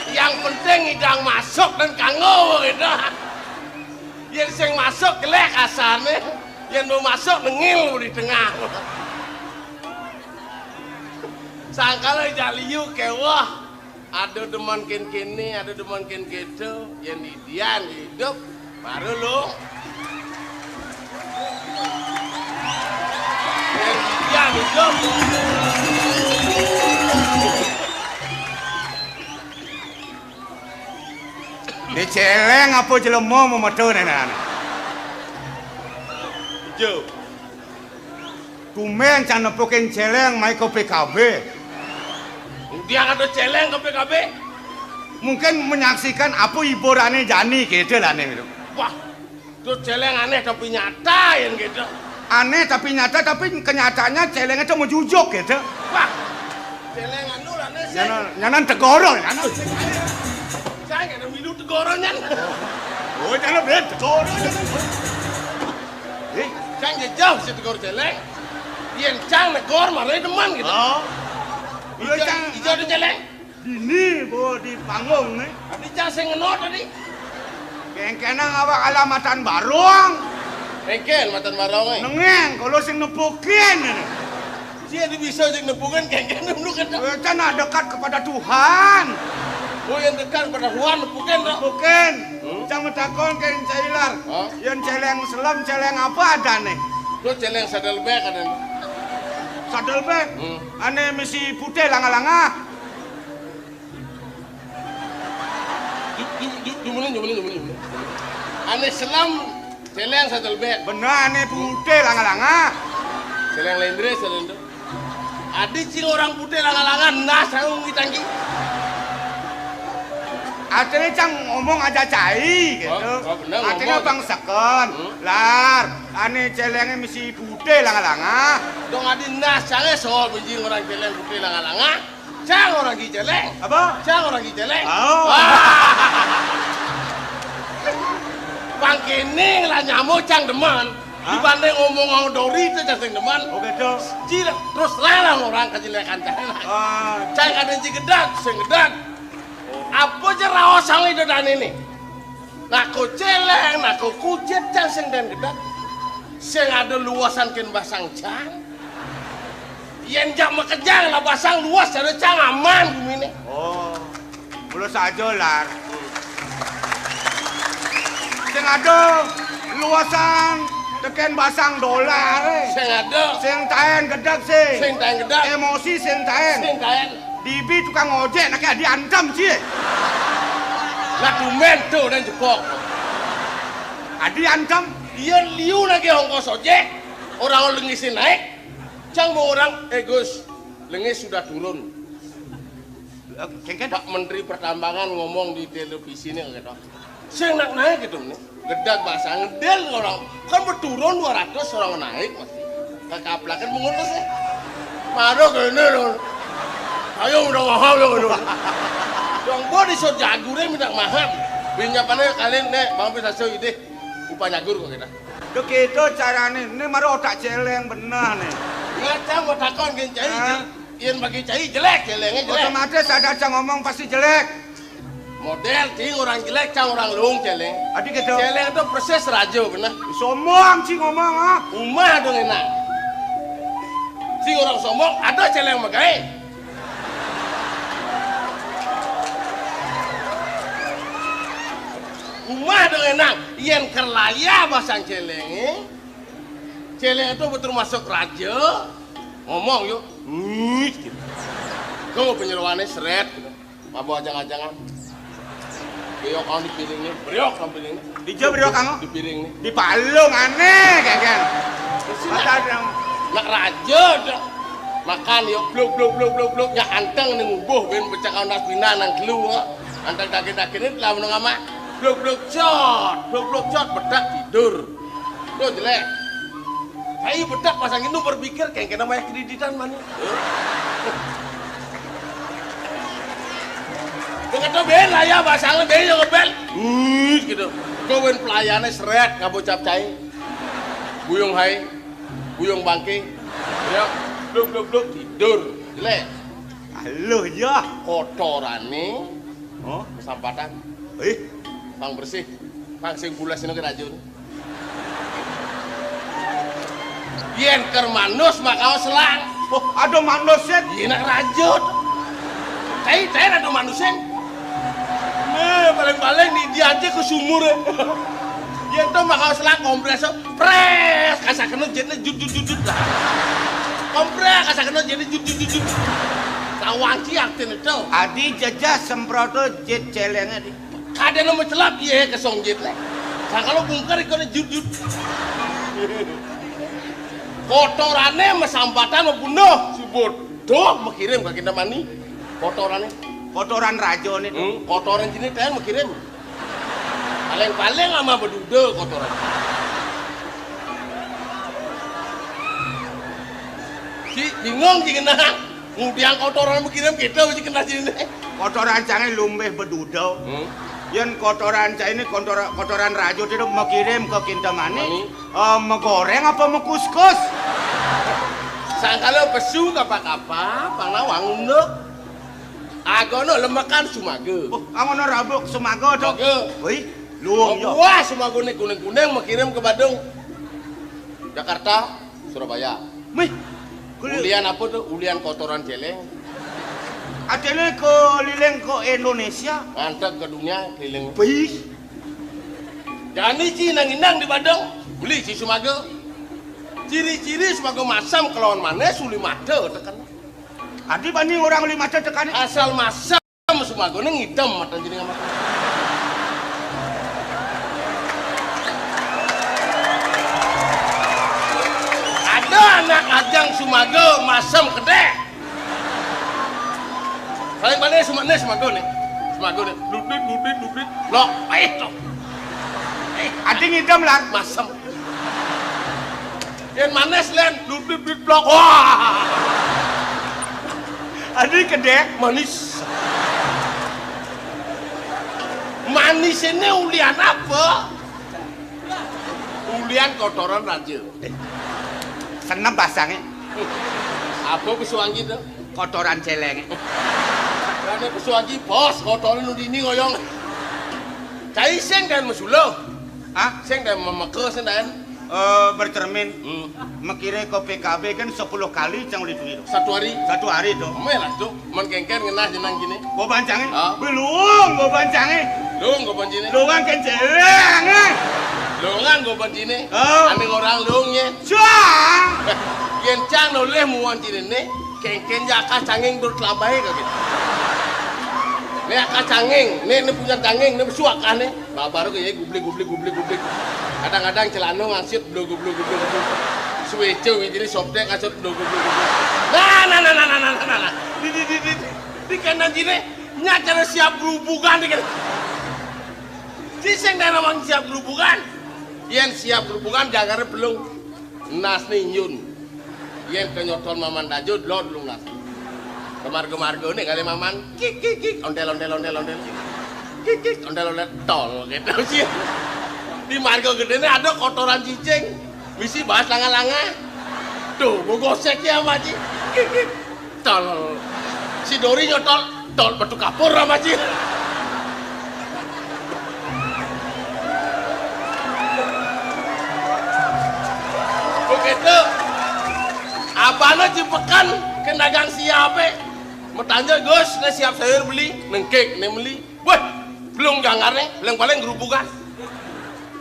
Yang penting ngidang masuk dan kanggo gitu. Yen sing masuk gelek asane, yen mau masuk nengil di tengah. Sangkala jaliu kewah. Ada demen ken kene, ada demen ken keto, yen idian hidup baru lu. Yen idian hidup. Ni celeng apa jelema memeto nenan? Jo. Tumben cang nepukin celeng mai ke P K B. Dia kata celeng ke P K B. Mungkin menyaksikan apa hiburannya jani gitu lah nih. Wah, tuh celeng aneh tapi nyata yang gitu. Aneh tapi nyata, tapi kenyataannya celeng itu menjujuk gitu. Wah, celeng anu lah nih. Nyanan, nyanan tegoro nyanan. Saya nggak ada minum tegoro nyan. Oh, jangan beda tegoro nyanan. Eh, cang jejauh si tegoro celeng. Yen cang negor malah demen gitu. Oh. Iya, ijo, cang. Ijo ada celeng. Dini bawa di panggung nih. Tadi cang sing ngenot tadi. Kengkenang awak alamatan barong. Kengken matan barong eh. Nengeng kalau sing nepukin ini. Sia di bisa sing nepukin kengken dulu kan. Eh, cang nak dekat kepada Tuhan. Oh, yang dekat pada Tuhan nepukin dah. Nepukin. Hmm? Cang metakon ke Inca Ilar. Hah? Yang celeng selem, celeng apa ada nih? Lo celeng sadelbek ada nih. Sadelbek? Hmm. Ane misi putih langa-langa. Jumulin, jumulin, jumulin, jumulin. Ane selam, celeng sadelbek. Bener, ane putih langa-langa. Celeng lendre, celeng lendre. Adi cing orang putih langa-langa, nas aku ngitangki. Artinya cang ngomong aja cai gitu. Oh, oh, bener, artinya ngomong. Bang seken. Hmm. Lar, ane celengnya misi putih langa-langa. Dong adi nas cange so benjing orang celeng putih langa-langa. Cang orang ki celeng. Apa? Cang orang ki celeng. Oh. Wah. Pang kene lah nyamuk cang demen. Hah? Dibanding ngomong orang dori itu cang sing demen. Oh, gitu. Cil, terus lalang orang kejelekan cang. Ah. Cang ada ji gedak, sing gedak. Apa je raos sang itu dan ini? Nako celeng, nako kucit cang sing dan gedak. Sing ada luasan ken basang cang. Yen jak makejang lah basang luas cara cang aman gumine. Oh. Mula saja, Lar. Sing ada luasan teken basang dolar, eh. Sing ada. Sing taen gedeg sih. Sing taen gedeg. Emosi sing taen. Sing taen. Dibi tukang ojek nak diantem sih. Lah tumben tuh dan jebok. Adi antem. Iya liu lagi ongkos ojek. Orang lengis naik. Cang mau orang, eh Gus, lengis sudah turun. Kéngkén. Pak Menteri Pertambangan ngomong di televisi nih gitu. Sing nak naik gitu nih. Gedeg bahasa ngedel orang. Kan berturun dua ratus orang naik mesti. Kakaplakan mengutus ya. Maro kene lho. Ayo udah mahal ya gitu. Dong bo di so jagure minta mahal. Pinjamannya kalian nih, Bang, bisa so ide. Upah nyagur kok kita. Lho gitu carane. Ini maro otak celeng bener nih. Ngacang otak kon kencai. Hah? Yen bagi cai jelek, celenge jelek. Otomatis ada cang ngomong pasti jelek. Model cing orang jelek, cang orang luung celeng. Adi gitu. Celeng itu persis raja bener. Sombong cing ngomong ah. Umah dong enak. Cing orang sombong, ada celeng megai. Umah dong enak. Yen kerlaya basang celenge. Celeng itu betul masuk raja. Ngomong yuk. Ngit gitu. Kau penyeruannya seret gitu. Mabok ajang-ajangan. Beliok kau di piring nih, beliok kau piring nih. Di jauh beliok kamu? Di piring nih. Di palung aneh kayak kan. Mata dong. Nak raja dah. Makan yuk, bluk bluk bluk bluk bluk. Nyak anteng nih ngubuh ben pecah kau nas pina nang telu. Anteng daging-daging ini telah menengah mak. Bluk bluk cot, bluk bluk cot, bedak tidur. Tuh jelek. Saya bedak pasang itu berpikir kayak kena banyak kreditan mana. Begitu ben lah ya, basangnya ben yang ngebel. Wih, gitu. Kau ben pelayannya seret, ngabocap cai. Buyung hai, buyung bangke. Ya, bluk bluk bluk tidur. Jelek. Halo ya. Kotorane. Oh, kesampatan. Eh, pang bersih. Pang sing pulas ini ke rajun. Yen ker manus makau selang. Oh, ada manus ya? Iya nak rajut. Cai cai ada manusin. Nah, paling-paling di dia aja ke sumur ya. Yen to makau selang kompres pres kasa kena jitnya jut jut jut jut lah. Kompres kasa kena jitnya jut jut jut jut. Tawang ciak tin itu. Adi jajah semprot jit celengnya di. Kadang nama celap iya ke songjit leh. Nah kalau bungkar ikone jut jut. Kotorane mesambatan membunuh subur. Tuh mekirim ke kita mani. Kotorane. Kotoran raja nih. Hmm, kotoran sini teh mekirim. Paling-paling sama beduda kotoran. Si bingung sih kena. Ngudiang kotoran mekirim kita mesti kena sini. Kotoran cange lumbih beduda. Hmm. Yen kotoran cange ini kotor-, kotoran rajut itu mekirim ke kintemani. Mani. Eh, megoreng apa mekuskus? Sangkala pesu kapa-kapa, pang nawang unduk. Agono lemekan sumaga. Oh, angono rabuk sumaga to. Sumaga. Wih, luwung yo. Wah, sumaga ini kuning-kuning mekirim ke Badung. Jakarta, Surabaya. Mih. Ulian apa tuh? Ulian kotoran celeng. Atene keliling ke Indonesia. Ngantek ke dunia keliling. Bih. Jani ci nang inang di Badung. Beli ci sumaga. Ciri-ciri sumaga masam kelawan manis uli mata tekan. Adi bani orang uli mata tekan. Asal masam. Sumago ning ngidem mata jenengan mah. Ada anak ajang sumago masem kedé. Paling mana suma-, nih sumago nih. Sumago nih. Ludit, ludit, ludit. Lok, eh to. Eh, adi ngidem lar. Masem. Yang manis len, ludit, ludit, blok. Wah. Adi kedé. Manis. Manis ini ulian apa? Ulian kotoran raja. Seneng basangnya. Apa pesuangi to? Kotoran celeng. Karena pesuangi bos, kotoran nu dini ngoyong. Cai sing dan mesuluh. Hah? Sing dan memeke sing dan. Eh, bercermin. Hmm. Mekire ke P K B kan sepuluh kali cang uli duit. Satu hari? Satu hari to. Meh lah to. Men kengken ngenah jenang kini. Goban cange? Ah. Belum goban cange. Lung goban cine. Lungan kenceng, eh. Lungan goban cine. Oh. Ane orang lung ye. Cang. Yen cang noleh muan cine ne, kengken ya akah canging dur telambai kagit. Ne akah canging, ne, ne punya canging, ne besuak kah ne. Babar ke ye gublik gublik gublik gublik. Kadang-kadang celana ngangsit blog blog blog blog. Suwece wi jadi sobtek kasut blog blog blog. Nah, nah, nah, nah. Di, di, di, di. Kéné jiné, nyak cara siap grubugan iki. Ci sing dadi nawang siap grubugan. Yén siap grubugan jangare belung. Nasné nyun. Yén kenyotol maman dajo, lod lung nas. Kemarga-margané kali maman, kik, kik, kik, ontel, ontel, ontel, ontel. Kik, kik, ontel, ontel, tol, gitu sih. Di marga gedéné ada kotoran cicing. Misi bahas langa-langa. Tuh, gua gosek ya, Maji. Kik, kik. Tol. Si Dori nyotol, tol batu kapur sama Cil. Begitu. Abana Cipekan ke dagang siapé. Metanja, "Gus, né siap sayur beli, nengkik né beli." Wah, belum jangkarné, paling-paling gerubukan.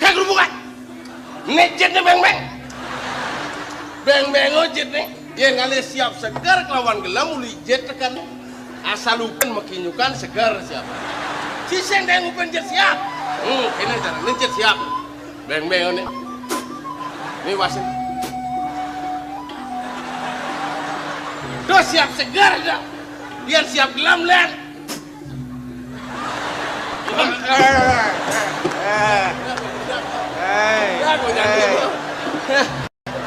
Kayak gerubukan. Né jitné beng-beng. Beng-beng jitné. Yén ngalih siap seger kelawan gelem uli jit teken. Asal uben makinyukan seger siap. Ci sing dadi uben jit siap. Hmm, kéné cara né jit siap. Beng-beng né. Né wasin. Tuh siap seger dah. Yén siap gelem, Lén.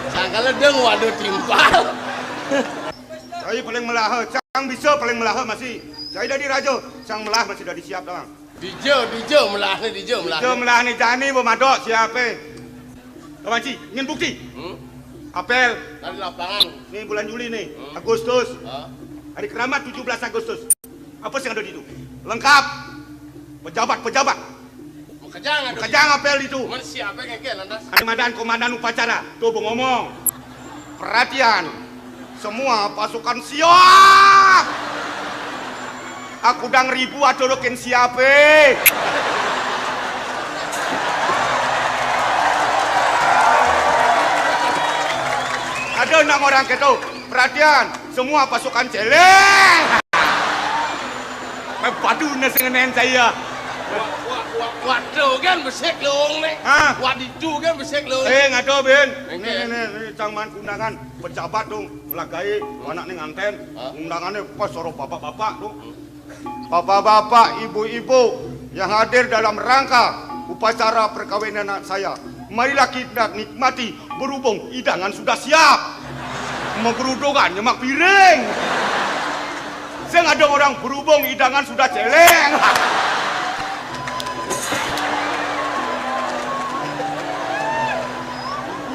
Sangkal ledeng, waduh, timpal. Cai paling melaha, cang bisa paling melaha masih. Cai dadi raja, cang melah masih dadi siap doang. Dija, dija melahné, dija melahné. Dija melahné jani, bo madok siapé. Kawan ci, ingin bukti? Hmm? Apel. Dari lapangan. Nih bulan Juli nih, hmm. Agustus. Hah? Hari keramat tujuh belas Agustus. Apa sih ada di itu? Lengkap. Pejabat-pejabat. Makejang ada. Makejang di itu. Apel itu. Mana siapa yang ngekek lantas? Ada madan komandan upacara. Tuh, bu ngomong. Perhatian. Semua pasukan siap. Aku dang ribu atau rokin siape. Ada enam orang keto. Perhatian. Semua pasukan celeng. Padu na sing ngenen saya. Waduh kan besik lung nih. Hah? Wadidu kan besik lung. Eh, ngado, Ben. Ini, ini, ini, cang man undangan pejabat dong, lagi anak nih nganten. Hah? Undangannya pas soro bapak-bapak dong. Bapak-bapak, ibu-ibu yang hadir dalam rangka upacara perkawinan anak saya, marilah kita nikmati, berhubung hidangan sudah siap. Mau gerudukan, nyemak piring. Saya nggak ada orang, berhubung hidangan sudah celeng.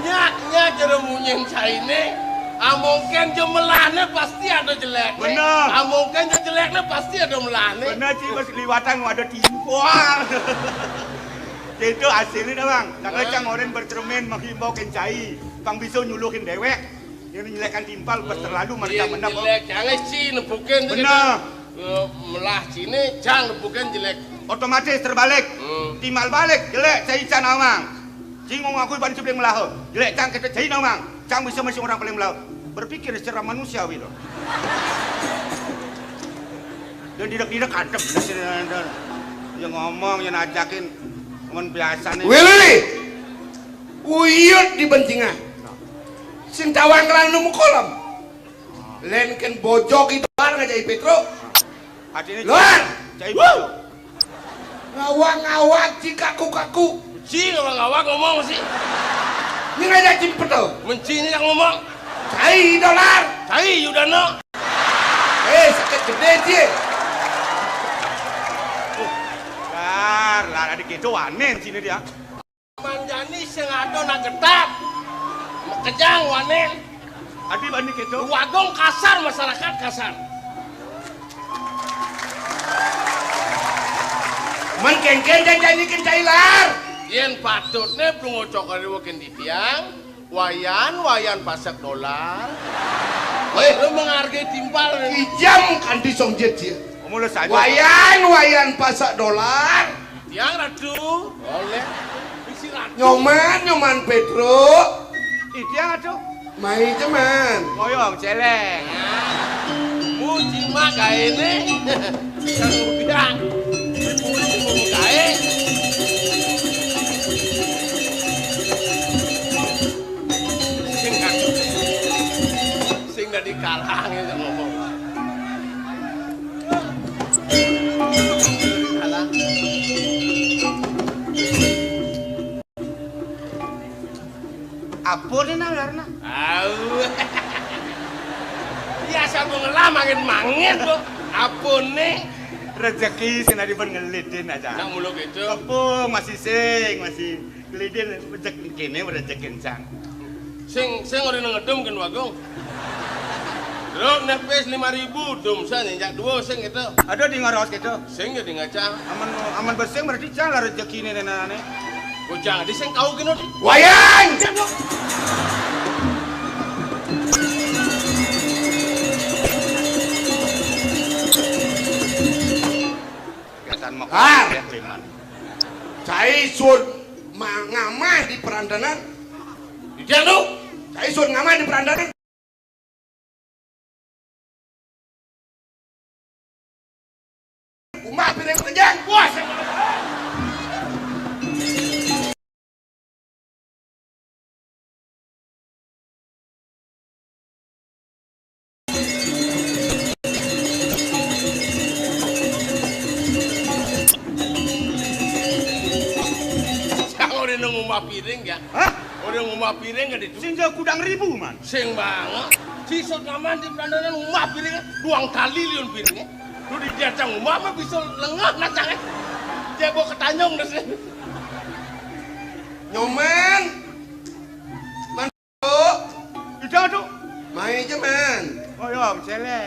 Nyak, nyak, jero munyin saine. Amongken jemelahne pasti ada jelekne. Bener. Amongken jelekne pasti ada melahne. Bener, Ci, pas liwatan ada timpal. Itu hasilnya dah, Bang. Cang, Hah? Cang oren bercermin menghimbau kencai. Bang bisa nyuluhin dewek. Yang nyelekkan timpal pas terlalu mereka mendak. Jelek, jangan, Ci, nepukin tuh. Bener. Gitu. Eh, melah sini, cang nepukin jelek. Otomatis terbalik. Hmm. Timbal balik, jelek, cai can awang. Cing mau ngakui ban sibling melaho. Jelek cang kata cai nawang. Cang bisa masih orang paling melaho. Berpikir secara manusiawi loh. Dan tidak-tidak adem. Yang ngomong, yang ajakin. Cuman biasa nih. Willy! Uyut di bencingan. Sing tawang kelan nemu kolam. Len ken bojog itu bar ngajak Petro. Artinya Luar. Cai Wuh. Ngawang-ngawang ci kaku-kaku. Ci ngawang-ngawang ngomong sih. Ini ngajak ci Petro. Menci ini yang ngomong. Cai dolar. Cai Yudana. Eh, sakit gede sih. Lar, lar, adik itu aneh sini dia. Manjani sing ada nak getap. Kejang wanen. Adi bani keto. Wagung kasar, masyarakat kasar. Men kengken janjani kencai lar. Yen patutne pungocok ariwa kenditiang, wayan, wayan pasak dolar. Weh. Lu menghargai timpal. Kijam kanti songjet sia. Omong lu saja. Wayan, wayan pasak dolar. Tiang Ratu. Oleh. Bisi Ratu. Nyoman, Nyoman Petro. Ih, tiang Ratu. Mai teman. Moyong celeng. Muji mak gaene. Yang udah. Dipuji mau gae. Sing kan. Sing dari kalang ya ngomong. Apané nah, Darna? Au. Ya, sampun ngelah mangin-mangin kok. Apané? Rejeki sing adi ben ngelidin aja. Nak mula gitu. Tepung masih sing, masih ngelidin rejeki kéné, rejeki encang. Sing, sing ora ngedum kan, Bagong. Lho, nek wis lima ribu, dum san, njak dua sing gitu. Aduh, di ngaros gitu. Sing ya di ngaca. Aman, aman besing berarti cang lah rezekiné nenek. Bocah di sing kau kino. Wayan! Kegiatan mau Ah! Cai sun ma-, ngamah di perandanan. Di dia lu. Cai sun ngamah di perandanan. Umah piring kenyang. Wah, saya Sang ora nang umah piring ya. Hah? Ora nang umah piring kan itu. Sing jauh kudang ribu, man. Sing banget. Si Sut Ngaman di perandanan umah piring, duang kali liun piring. Lu di dia cang umah mah bisa lengah nacangnya. Dia bawa ketanyong deh sih. Nyoman. Man. Itu tuh. Main aja, man. Oh, iya, Om Cele.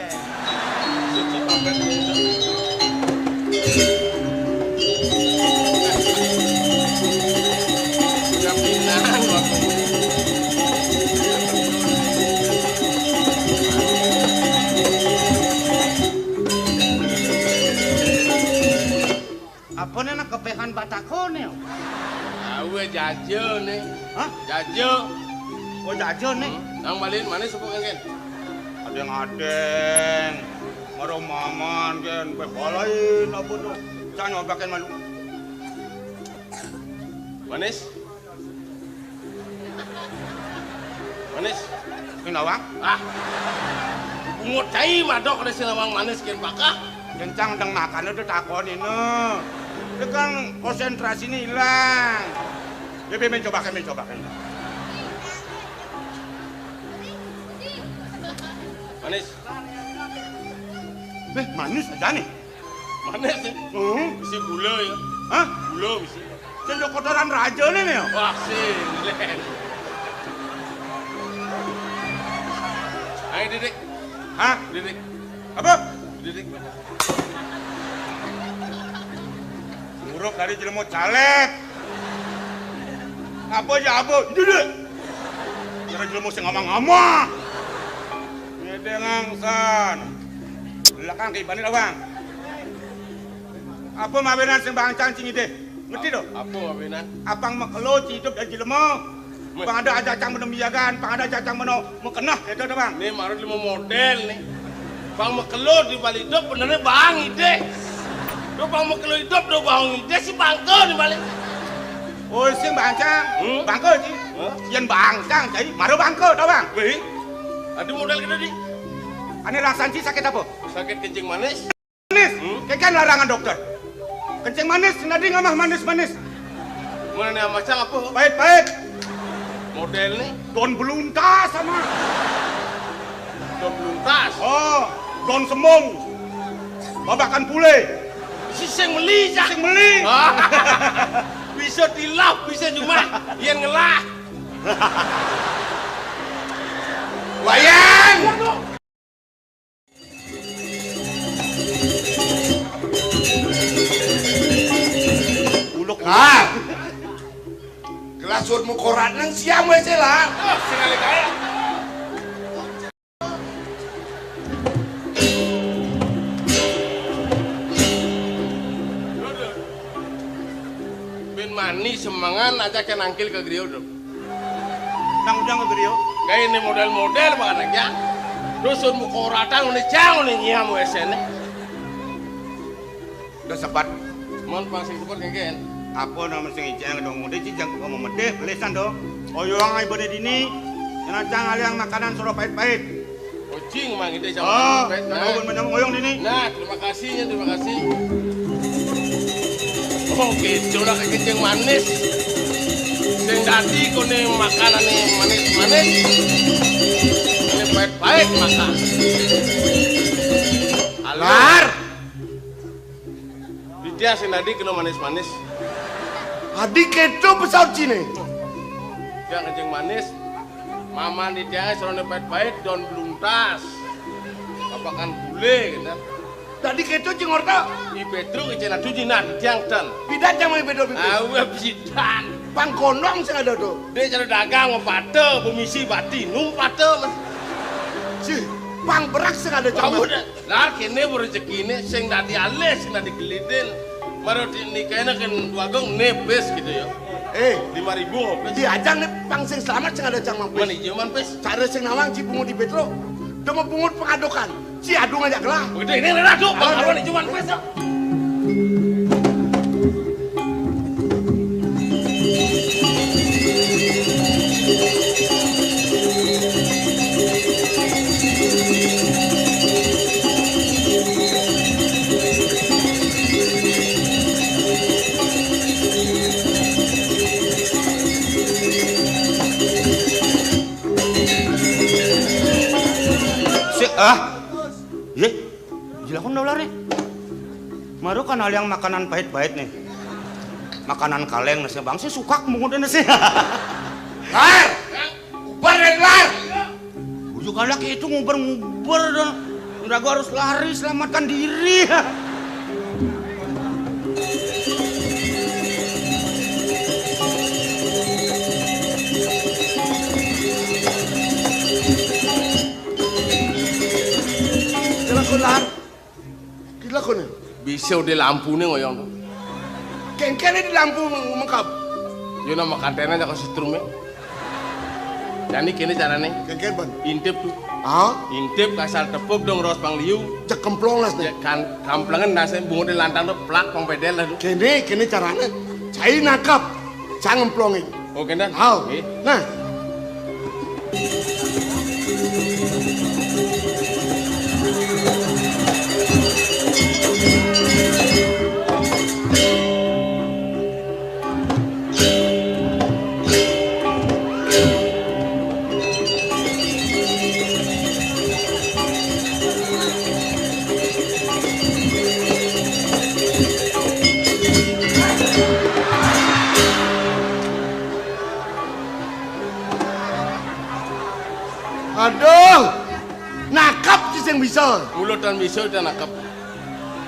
Apa nih anak kepehan batakoné? Awe jaja nih. Hah? Jaja. Oh, jaja nih. Hmm. Nang malin mana sepuk kan? Adeng-adeng. Maro maman kan, bebalain apa tuh? Jangan nyobakin malu. Manis? Manis? Ini nawang? Ah. Bungut cai madok ada si nawang manis kian pakah. Kencang deng makan udah takon ini. Itu kan konsentrasi ini hilang. Ya, ben, ben, coba kan, ben, coba kan. Manis. Eh, manis aja nih. Manis ya? Hmm. Misi gula ya? Hah? Gula misi. Sing kotoran raja nih ya? Wah, sing. Ayo, Didik. Hah? Didik. Apa? Didik. Nguruk dari jelema caleg. Apa ya apa? Didik. Kira jelema sing ngamah-ngamah. Ngedeng angsan. Belakang ke ibane, Bang. Apa mawinan sing bangcang cing idih? Ngerti to? Apa mawinan? Apang makelo cing idup dadi jelema. Meh. Pang ada aja cang meno miagan, pang ada aja cang meno makeneh, gitu to, Bang. Nih, marut lima model nih. Pang makelo di balik idup benernya bang idih. Lo pang makelo idup do bang idih si bangke di balik. Oh, sing bangcang. Hmm? Bangke, Ci. Hah? Yen bangcang, jadi maro bangke to, Bang. Wih. Aduh model gitu di. Ane rasan Ci sakit apa? Sakit kencing manis. Manis, hmm? Kekan larangan dokter. Kencing manis, nading amah manis-manis. Mana nih amah cang apa? Pahit-pahit. Model nih. Don beluntas sama. Don beluntas. Oh, don semung. Babakan pule. Si sing meli, cak. Sing meli. Bisa tilap, bisa cuma. Yang ngelah. Wayan. Uluk. Ah. Kelas sud mukorat nang siam wé sih lah. Ah, sekali kaya. Bin mani semengan aja ke nangkil ke griya, Dok. Nang ujang ke griya. Kayak ini model-model banget ya. Dusun muka rata ngene jang ngene nyiam wesene. Udah sempat. Mon pang sing sepur kengken. Apa nama sing ijang dong? Udah cijang kok mau medeh, belesan dong. Oyong ae bene dini. Yen cang aliang makanan sura pait-pait. Kucing mang itu sama. Oh, baik, nah. Nah, ngoyong dini. Nah, terima kasih ya, terima kasih. Oh, gitu lah kencing manis. Dadi koné makanané manis-manis, koné pait-pait makan. Alar. Ditiang sing dadi kena manis-manis. Adi kéto pesaut ciné. Tiang kencing manis. Maman ditiang soroné pait-pait, don bluntas. Papakan gulé, gitu. Dadi kéto, Cing Orta. I Pétruk, i Cén Adu, Cina, ditiang tan. Pidan cang mami bédo pipis. Awa pidan. Pang gondong sing ada to. Dé cara dagang mapata, pemisi bati, nu mapata, Mas. Sih, pang berak sing ada, Cang. Awa dah. Lar kéné rezekiné, sing dadi alih, sing dadi gelidin. Mara di nikaina kén Dwagung, né pis gitu ya. Eh, lima ribu pis. Diajang né pang sing selamat sing ada, Cang, mang pis. Mana iya man pis? Cara sing nawang ci bungut di Pétruk. Demo bungut pengadokan. Ci adu ngajak gelah. Udah ini ratu, bang, awan cuman pes. Sik, ah. Yé, jelakan dah ular nih. Maru kan aliang makanan pahit-pahit nih. Makanan kaleng nasi bang, sih sukak mungut nasi. Lar! Ubar, Lar! Ujuk alak itu ngubar-ngubar dah. Udah gua harus lari, selamatkan diri. Kira kular. Kira kuné. Bisa udah lampuné ngoyong. Kéngkéné di lampu mengkap. Yo nama katena jago setrumé. Jani kéné carané. Kéngkén, Ban. Intip tuh. Ah? Intip kasar tepuk dong ros pangliu. Cek kemplong las nih. Cek kan kamplengan nasi bungut di lantang tuh plak pang pedel lah tuh. Kéné, kéné carané. Cai nangkap. Cang ngemplongin. Oh, kéné? Hao. Nggih. Nah. Aduh, nakap ci sing bisa. Mula tan bisa tan nakap.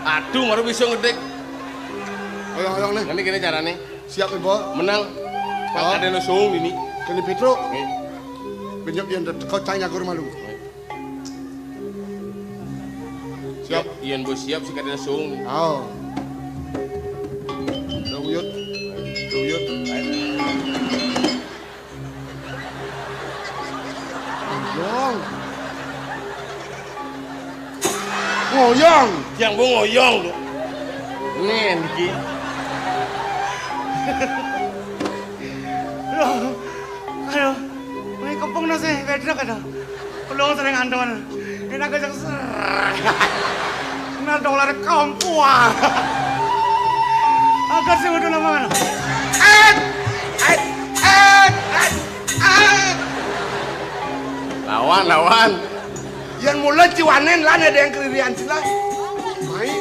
Aduh, baru bisa ngedik. Ayo, ayo, nih. Ini gini carané. Siap, Ibu. Menang. Pak Kadéna suung ini. Kéné Pétruk. Nggih. Benyok yang kau cang nyakur malu. Siap. Yén bos siap sing kadéna suung. Ayo. Udah uyut. Udah uyut. Ngoyong. Ngoyong. Yang mau ngoyong tuh. Nih, Diki. Aduh, aduh, ini kepung nasi bedrek ada. Belum sering anton. Ini agak ser. Nah, dolar kampua. Agak sih udah lama. Eh, eh, eh, eh, eh. Lawan, lawan. Yén mula ciwanén lan ada yang keririan sila. Mai.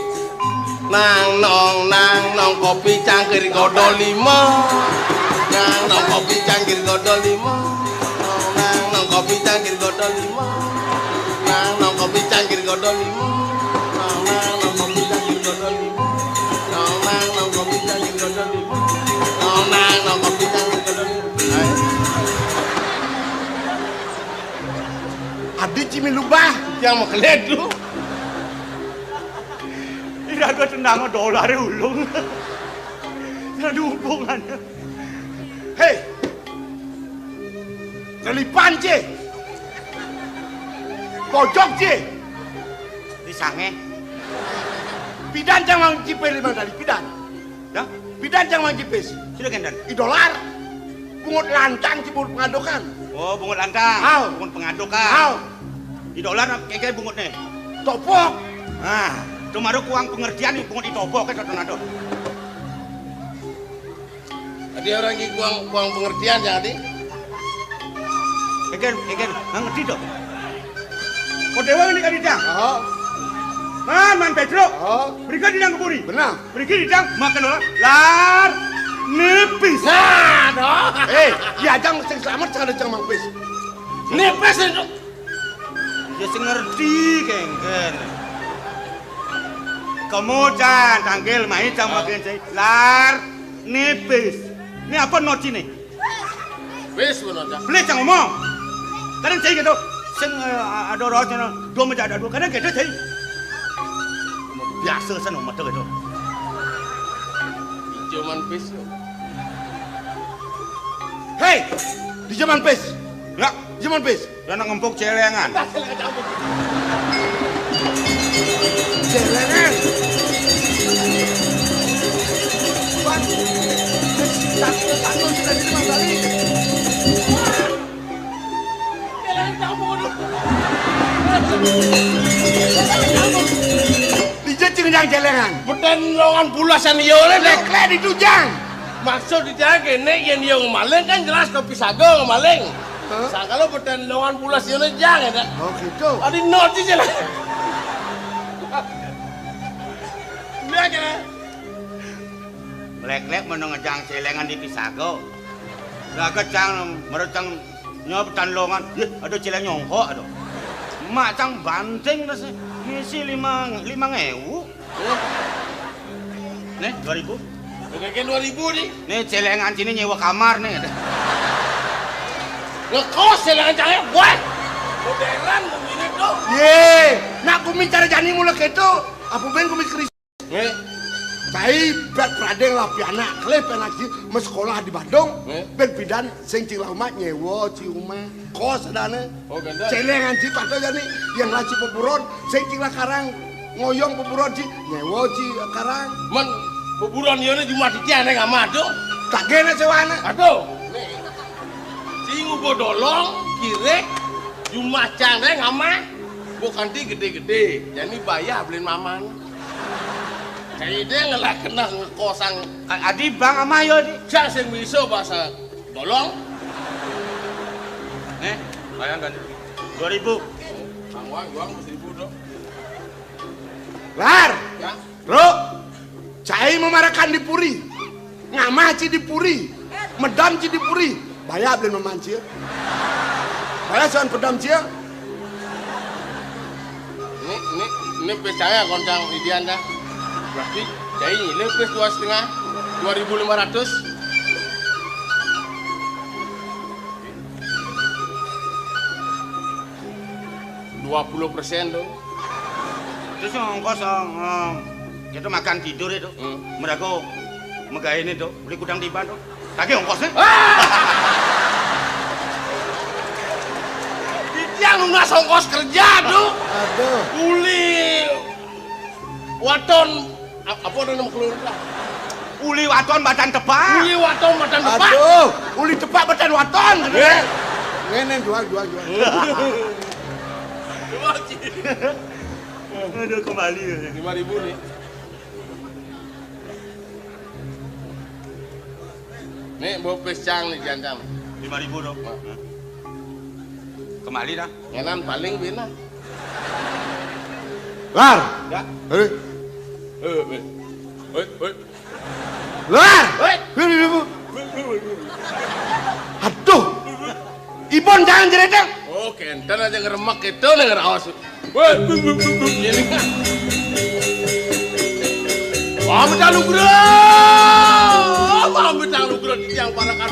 Nang nong, nang nong, kopi cangkir godol lima. Nang nong, kopi cangkir godol lima. Nang nong, kopi cangkir godol lima. Nang nong, kopi cangkir godol lima. Nang nong, kopi cangkir godol lima. Nang nong, kopi cangkir godol lima. Nang nong, kopi cangkir godol lima. Hai. Adi cimi lubah. Yang mau keledu. Ira gua tendang dolar ulung. Ada hubungannya. Hei. Lelipan, Ci. Bojok, Ci. Di sange. Pidan cang mang cipé lima kali, pidan. Dah? Pidan cang mang cipis. Sudah, Gendan. I dolar. Bungut lantang, Ci, bungut pengadokan. Oh, bungut lantang. Hao. Bungut pengadokan. Hao. I dolar, kayak bungut nih. Topok. Nah, cuma ada kurang pengertian nih, bungut i topok, kayak contoh. Adi orang iki kuang, kuang pengertian ya, Adi. Eken, eken, nggak ngerti dong. Kau dewa ini kan idang. Oh. Man, man Pedro. Oh. Berikan idang ke puri. Benar. Berikan idang makan orang. Lar nipis. Nah, dong. Eh, ya jang sing selamat jangan ada jang mangpis. Nipis itu. Ya sing ngerti kengken. Kamu jan tangkil mai jang makan saya. Lar nipis. Ini apa nocine? Wis ngono ta. Beli jang ngomong. Kadang saya gitu. Sing eh, ada roh sana. Dua meja ada dua. Kadang gitu saya. Biasa sana mata gitu. Ijo man pis. Hei, di zaman pis. Ya, di zaman pis. Lah nang ngempuk celengan. Celengan. Wan, satu, satu, sudah di lima kali. Celengan campur. Di jejeng yang celengan. Beten longan bulasan yo le, Dek. Lek-lek di tujang. Maksud di jalan kene, yen yo ngemaling kan jelas kopi sago ngemaling. Hah? Sangkalo beten longan pulas yone jang ya, Dak? Oh, gitu. Adi noti je lah. Lihat ya. Lek-lek menengejang celengan di pisago. Laga cang, merecang nyob tan longan. Yeh, ada celeng nyongkok ada. Mak cang banting terus ngisi lima, lima ngewu. Nih, dua ribu. Oke, kan dua ribu nih. Nih, celengan sini nyewa kamar nih. Ngekos celengan cahaya, wah. Modern, begini tuh. Ye, nak kumis cara jani mulai gitu. Apa ben kumis keris? Nih. Cai bet pradeng lah pianak, kelih penak sih, mes sekolah di Bandung. Nih. Ben pidan sing cing lah umat nyewa ci umah. Kos adane. Oh, ganda. Celengan ci patuh jani, yang laci peburon, sing cing lah karang. Ngoyong peburon ci, nyewa ci karang. Men, peburon yone cuma titian yang amat tuh. Tak gene sewane. Aduh. Nih. Ci ngubo dolong, kirek, cuma cang deh ngamah. Bukan ti gede-gede, jadi bayar beliin mamang. Kayak dia ngelak kena ngekosang. Adi bang amah yo di. Cak sing miso bahasa dolong. Nih, bayangkan. Dua ribu. Bang Wang, Wang seribu dong. Lar. Ya. Bro, cai memarakan di puri. Ngamah ci di puri. Medam ci di puri. Bayar belum memanci. Bayar soal pedam ci. Ini, ini, ini percaya koncang idian dah. Berarti cai ini lebih dua setengah, dua ribu lima ratus. Dua puluh persen tuh. Terus yang ongkos eh, eh, kita makan tidur itu. Hmm. Mereka megain itu, beli kudang tiban tuh. Tagih ongkosnya. Ah! Titiang lunas ongkos kerja tuh. Aduh. Uli waton a- apa ada nama keluarga? Uli waton badan tebak. Uli waton badan tebak. Aduh, uli tebak badan waton. Eh. Ngene jual jual jual. Aduh kembali ya. Lima ribu nih. Nih, bawa pisang nih, jantan. Lima ribu dong. Nah. Kembali dah. Ngenan paling bina. Lar. Ya. Eh. Eh, eh. Eh, eh. Lar. Eh. Lima ribu. Aduh. Ibon jangan jeredeng. Oh, kenten aja ngeremek gitu nih ngeraos. Woi, bung, bung, bung, bung. Ini kan. Pamit anugerah. Pamit anugerah di tiang parakan.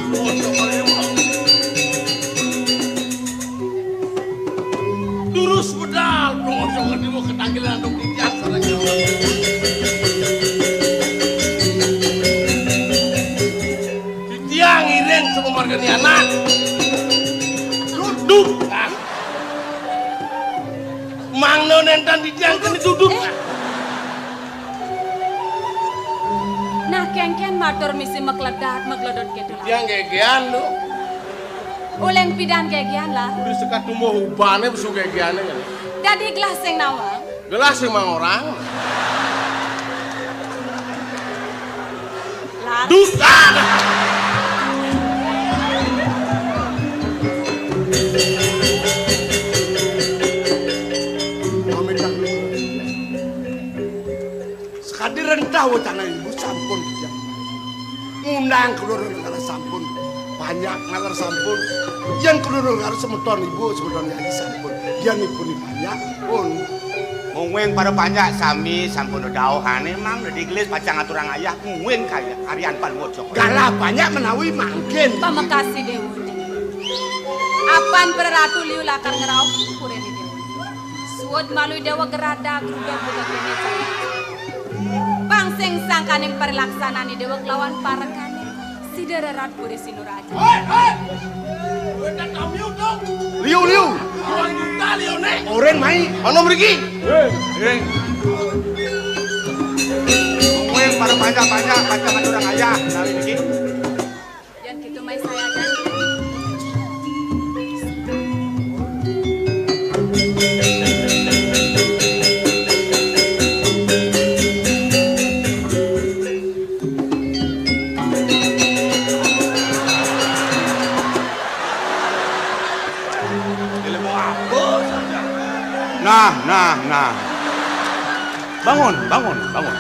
Durus bedal, bro. Jangan dibawa ketangkilan dong di tiang sana jauh. Titiang ngiring sama marga ni anak. Duduk. Ah. Mangno nentan titiang kene duduk. Eh. Nah, kengken matur misi mekledat, mekledot gitu. Titiang gegean lu. Uleng pidan gegean lah. Udah sekat tumbuh ubane besu gegeane kan. Dadi gelah sing nawang. Gelah sing mang orang. Lar. Duh, ah! Awetan ibu sampun bijak. Ngundang keloro negara sampun. Banyak nalar sampun. Yen keloro negara semeton ibu, semeton yayi sampun. Yen ibu ni banyak pun. Mungwing para banyak sami sampun dauhane mang dadi gelis pacang aturang ayah mungwing kaya Aryan Panwojo. Galah banyak menawi mangkin. Pamakasi Dewa. Apan para ratu liu lakar ngrauh purene Dewa. Suud malu Dewa gerada grubah buka kene cari. Pang sing sangkaning parilaksanane Dewa kelawan parekane sida rerat puri Sinuraja. Hei, hei! Kowe tak kamiu dong. Liu, liu. Orang juta liu ne. Oren mai. Ana mriki. Hei, hei. Kowe para banyak-banyak, banyak orang ayah, menawi niki. Yen gitu mai saya kan. Nah, nah, nah. Bangun, bangun, bangun.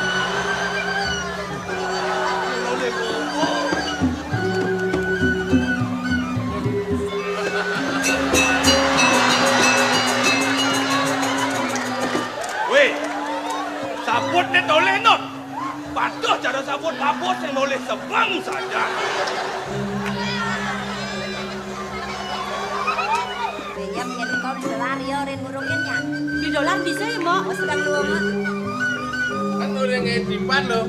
Weh, sabut ne toleh, Not. Patuh cara sabut babus sing nolih sebeng saja. Iya, menyang kau di dolar, ya, Rin, burungin, ya. Di dolar bisa, ya, Mbok? Oh, sedang lu, Mbok. Kan orang yang tipat, loh.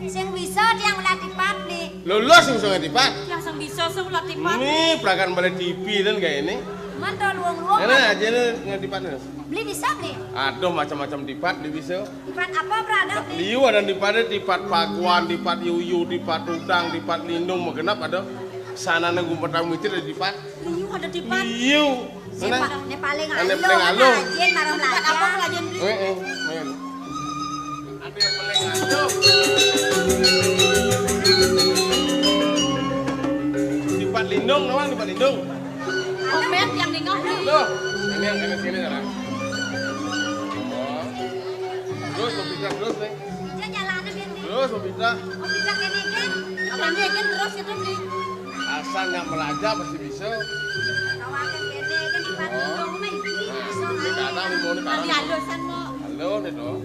Sing bisa dia ngelah tipat, nih. Lulus sing bisa tipat. Yang sing bisa, sing ngelah tipat. Ini perakan balik T V dan kayak ini. Man, tau luang-luang, Enak kan? Aja nih, ngelah tipat, nih. Beli bisa, beli? Aduh, macam-macam tipat, beli bisa. Tipat apa, Bro? Ada, Bli? Liu ada tipat, tipat paguan, tipat yuyu, tipat udang, tipat lindung, magenap ada. Sana nunggu petang mitir ada tipat. Liu ada tipat. Liu. Mana? Siapa? Ini paling Ini aluh, paling aluh. Rajin, marah Tipat apa, belajar. Rajin, Bli? Eh, eh, main. Ada yang paling aluh. Tipat lindung, nawang tipat lindung. Omet yang nengok nih. Tuh, ini yang kena sini sekarang. Oh. Terus, mau pindah terus nih. Dia jalannya dia nih. Terus, mau pindah. Mau pindah ke ini kan? Kapan dia kan terus itu nih? Asal nggak melajah pasti bisa. Kawakan kene kan tiba-tiba Oh. Rumah ini Nah, bisa ini nih. Datang mau nih Kali kanan. Alusan mau. Halo, nih dong.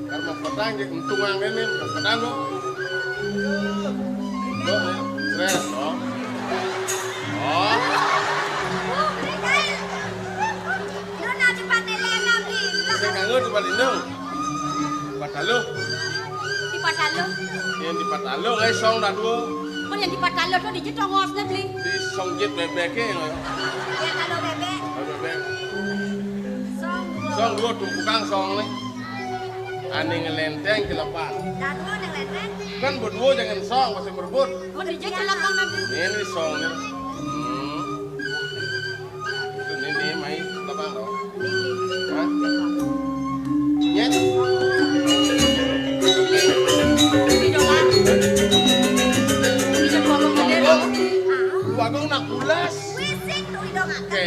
Kan mau petang, jadi untung yang ini, mau petang dong. Dong, ya. Stres, dong. Oh. Lu nanti pakai lena, Bli. Sing kanggo tipat lindung. Tipat aluh. Tipat aluh. Yang tipat aluh, kayak song dah dua. Mun yang tipat aluh tuh dijit ongosnya, Bli. Di song jit bebek ya, nggak? Ya, kalau bebek. Kalau bebek. Song dua. Song dua tuh, bukan song nih. Ane ngelenteng celepan. Dah dua ngelenteng. Kan berdua jangan song, masih merebut. Mun dijit celepan, Bli. Ini song nih. Hmm. Ini, ini, mai, apa, no? Hah? Nyet? Bagong, bagong nak pulas. Oke.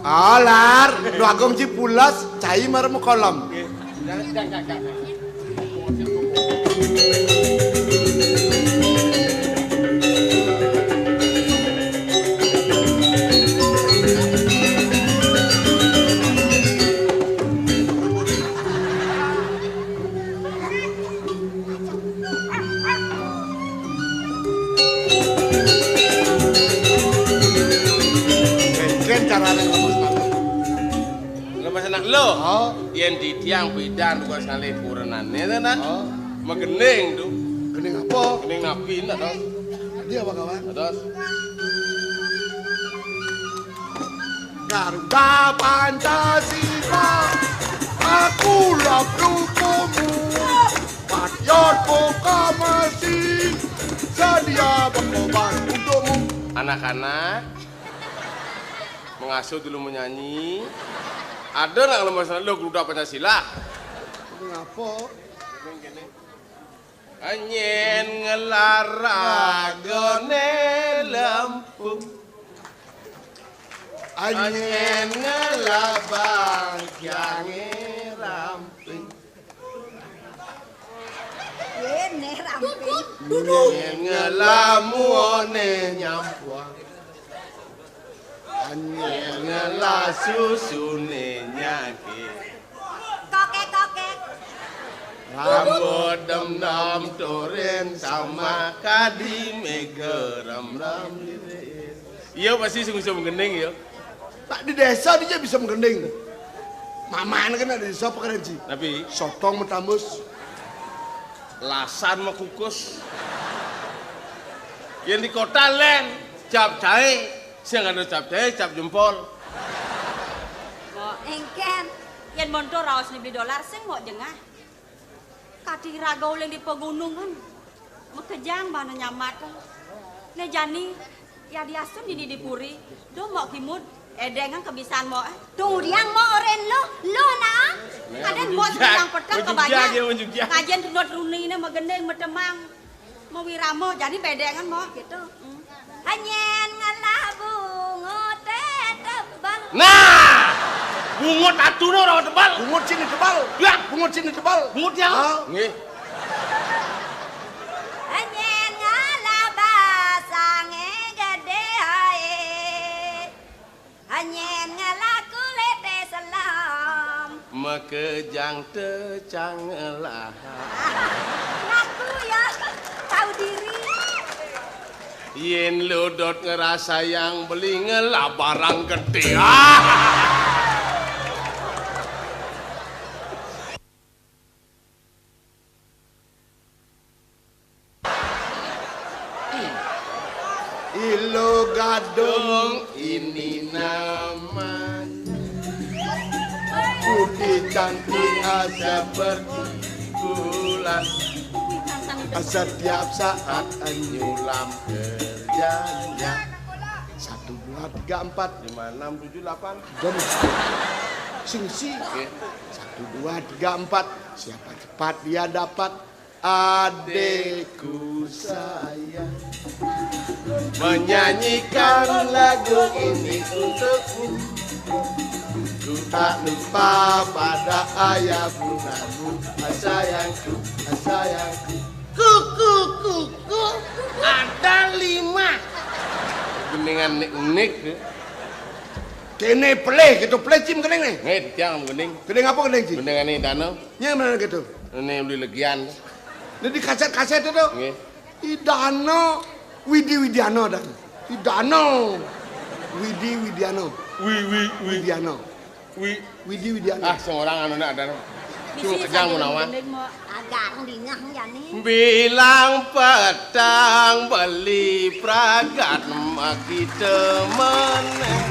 Alar, bagong ci pulas, cai marem kolam. Oke. Jangan, jangan, jangan. Kan carane ngomong sepatu. Lepas anak lo. Oh. Yen di tiang pidan kok sekali kurenane to, Nak. Oh. Megening to. Gening apa? Gening nabi, nak, to. Dia apa, kawan? Terus. Garuda Pancasila, aku lah pendukungmu. Patriot proklamasi, sedia berkorban untukmu. Anak-anak, mengasuh dulu menyanyi. Ada nak lemes lo Garuda Pancasila? Ngapa? Anyen ngelaragone lempung. Anyen ngelabang tiange ramping. Duduk, duduk. Nyén ngelamuné nyampuang. Nyén ngelasusuné nyakit. Kokek, kokek. Rambut dem-dem turin sama kadi méga rem-rem. Iya, pasti sing bisa menggending ya. Tak di desa dia bisa menggending. Maman kan ada desa apa kan, Ji? Tapi sotong metambus. Lasan mah kukus. Yang di kota lén, cap jahe, sing ada cap jahe, cap jempol. Mbok, éngkén, yén montor raos nibi dolar sing mbok jengah. Kadi raga uling di pegunungan, makejang bana nyamat. Né jani, ya diasun dini di puri, do mbok kimud, édéngan kebisan mbok, eh. Tung udiang mbok orén lo, lo nah. Kadén mbok sembilang petang kebanyak. Ngajén tunut runiné magending, matemang, mawirama, jani bédéngan mbok, gitu. Hmm. Nyén ngelah bungut tebel. Nah! Bungut atuné ora tebel. Bungut sini tebel. Ya. Bungut sini tebel. Bungut ya? Ah. Nggih. Nyén ngelah basangé gedé aé. Nyén ngelah kulité selem. Makejang tecang ngelah. Ngaku ya, tahu diri. Yén lo dot ngerasayang beli ngelah barang gedé. Ah! Ilo gadung ini namanya. Putih cantik seperti bulan. Setiap saat nyulam kerjanya. Satu, dua, tiga, empat. Lima, enam, tujuh, delapan. Jom. Sing si. Oke. Satu, dua, tiga, empat. Siapa cepat dia dapat. Adikku sayang, menyanyikan lagu ini untukmu. Ku tak lupa pada ayah bundamu, ah, sayangku, ah, sayangku. Kuku, kuku, ada lima. Gendingan nik-nik. Kéné pelih, gitu pelih cim gending né. Nggih, tiang gending. Gending apa gending, Ci? Gendingan Idana. Nyén bener gitu. Ini beli legian. Ini di kaset-kaset itu. Nggih. Idana Widi Widiana dan Idana Widi Widiana. Wi, wi, wi. Widiana. Wi. Widi Widiana. Ah, seorang anu nak ada. Cuma kejang menawan. Agak dingah jani. Bilang petang beli pragat makita meneh.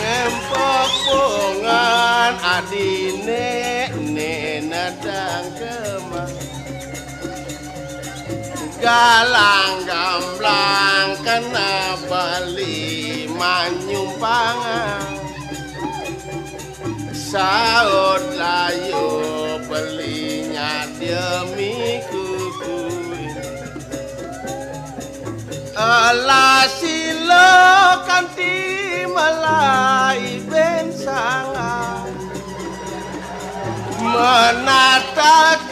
Ngempok bongan adine ne nadang kemah. Galang gamblang kena beli manyumpangan. Saut layu beli nyademi kukuin. Alah sila kanti malai ben sangat. Menataken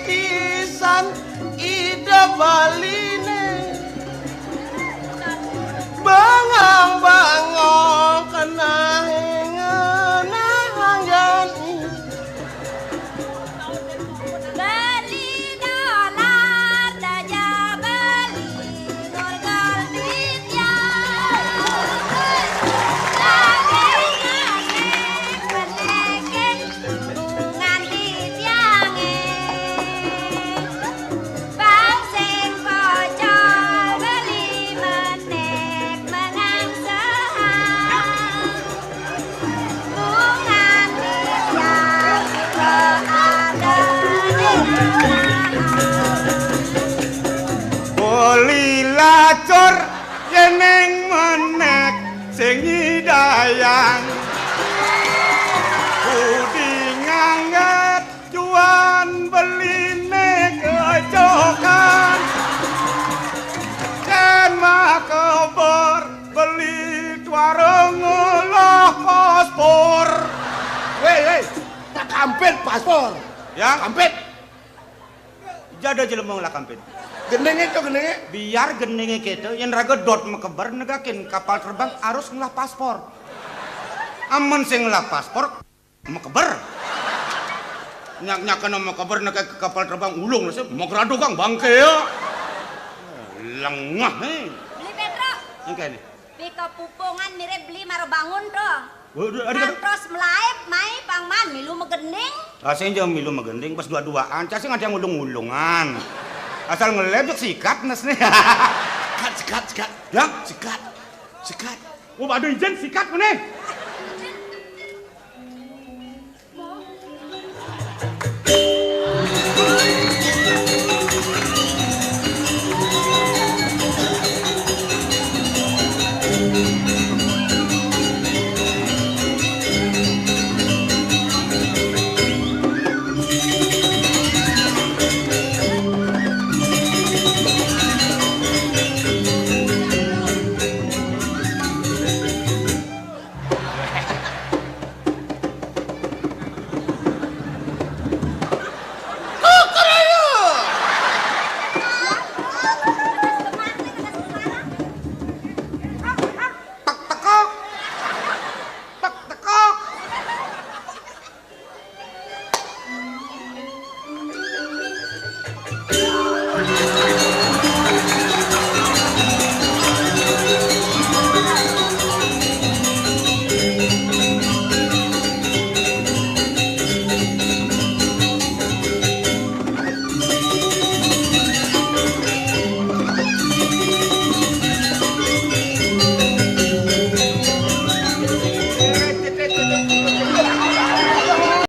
pisan ida baline. Bangang-bangang kena hengenah hanjani. Beli dolar daja beli gol-gol duit ya. Lagi ngasih peneke bungan di tiange. Bang sing pocol beli menek menang sehang. Bungan di tiang ada di tengah. Beli lacur yeneng menek sing nyidayang. Budi ngangget cuan beline kecokan. Yen makebor beli tuarung ngolah paspor. Weh, weh, tak kampit paspor. Ya? Kampit. Ada jelema ngelah kampin. Gendinge to, gendinge. Biar gendinge kéto, yén raga dot makeber negakin kapal terbang harus ngelah paspor. Amun sing ngelah paspor, makeber. Nyak-nyakan makeber nekke kapal terbang ulung sih, magrado kang bangké ya. Lengah, eh. Beli Petro. Yang kayak ini. Pika pupungan mirip beli maro bangun to. Waduh, ada, ada. Pang terus melaib, mai pang man, milu magending. Ah, sing jang milu magending, pas dua-duaan. Cak sing ada yang ulung-ulungan. Asal ngeleb, jek sikat, nes nih. Sikat, sikat, sikat. Ya? Sikat, sikat. Oh, ada izin sikat, mana?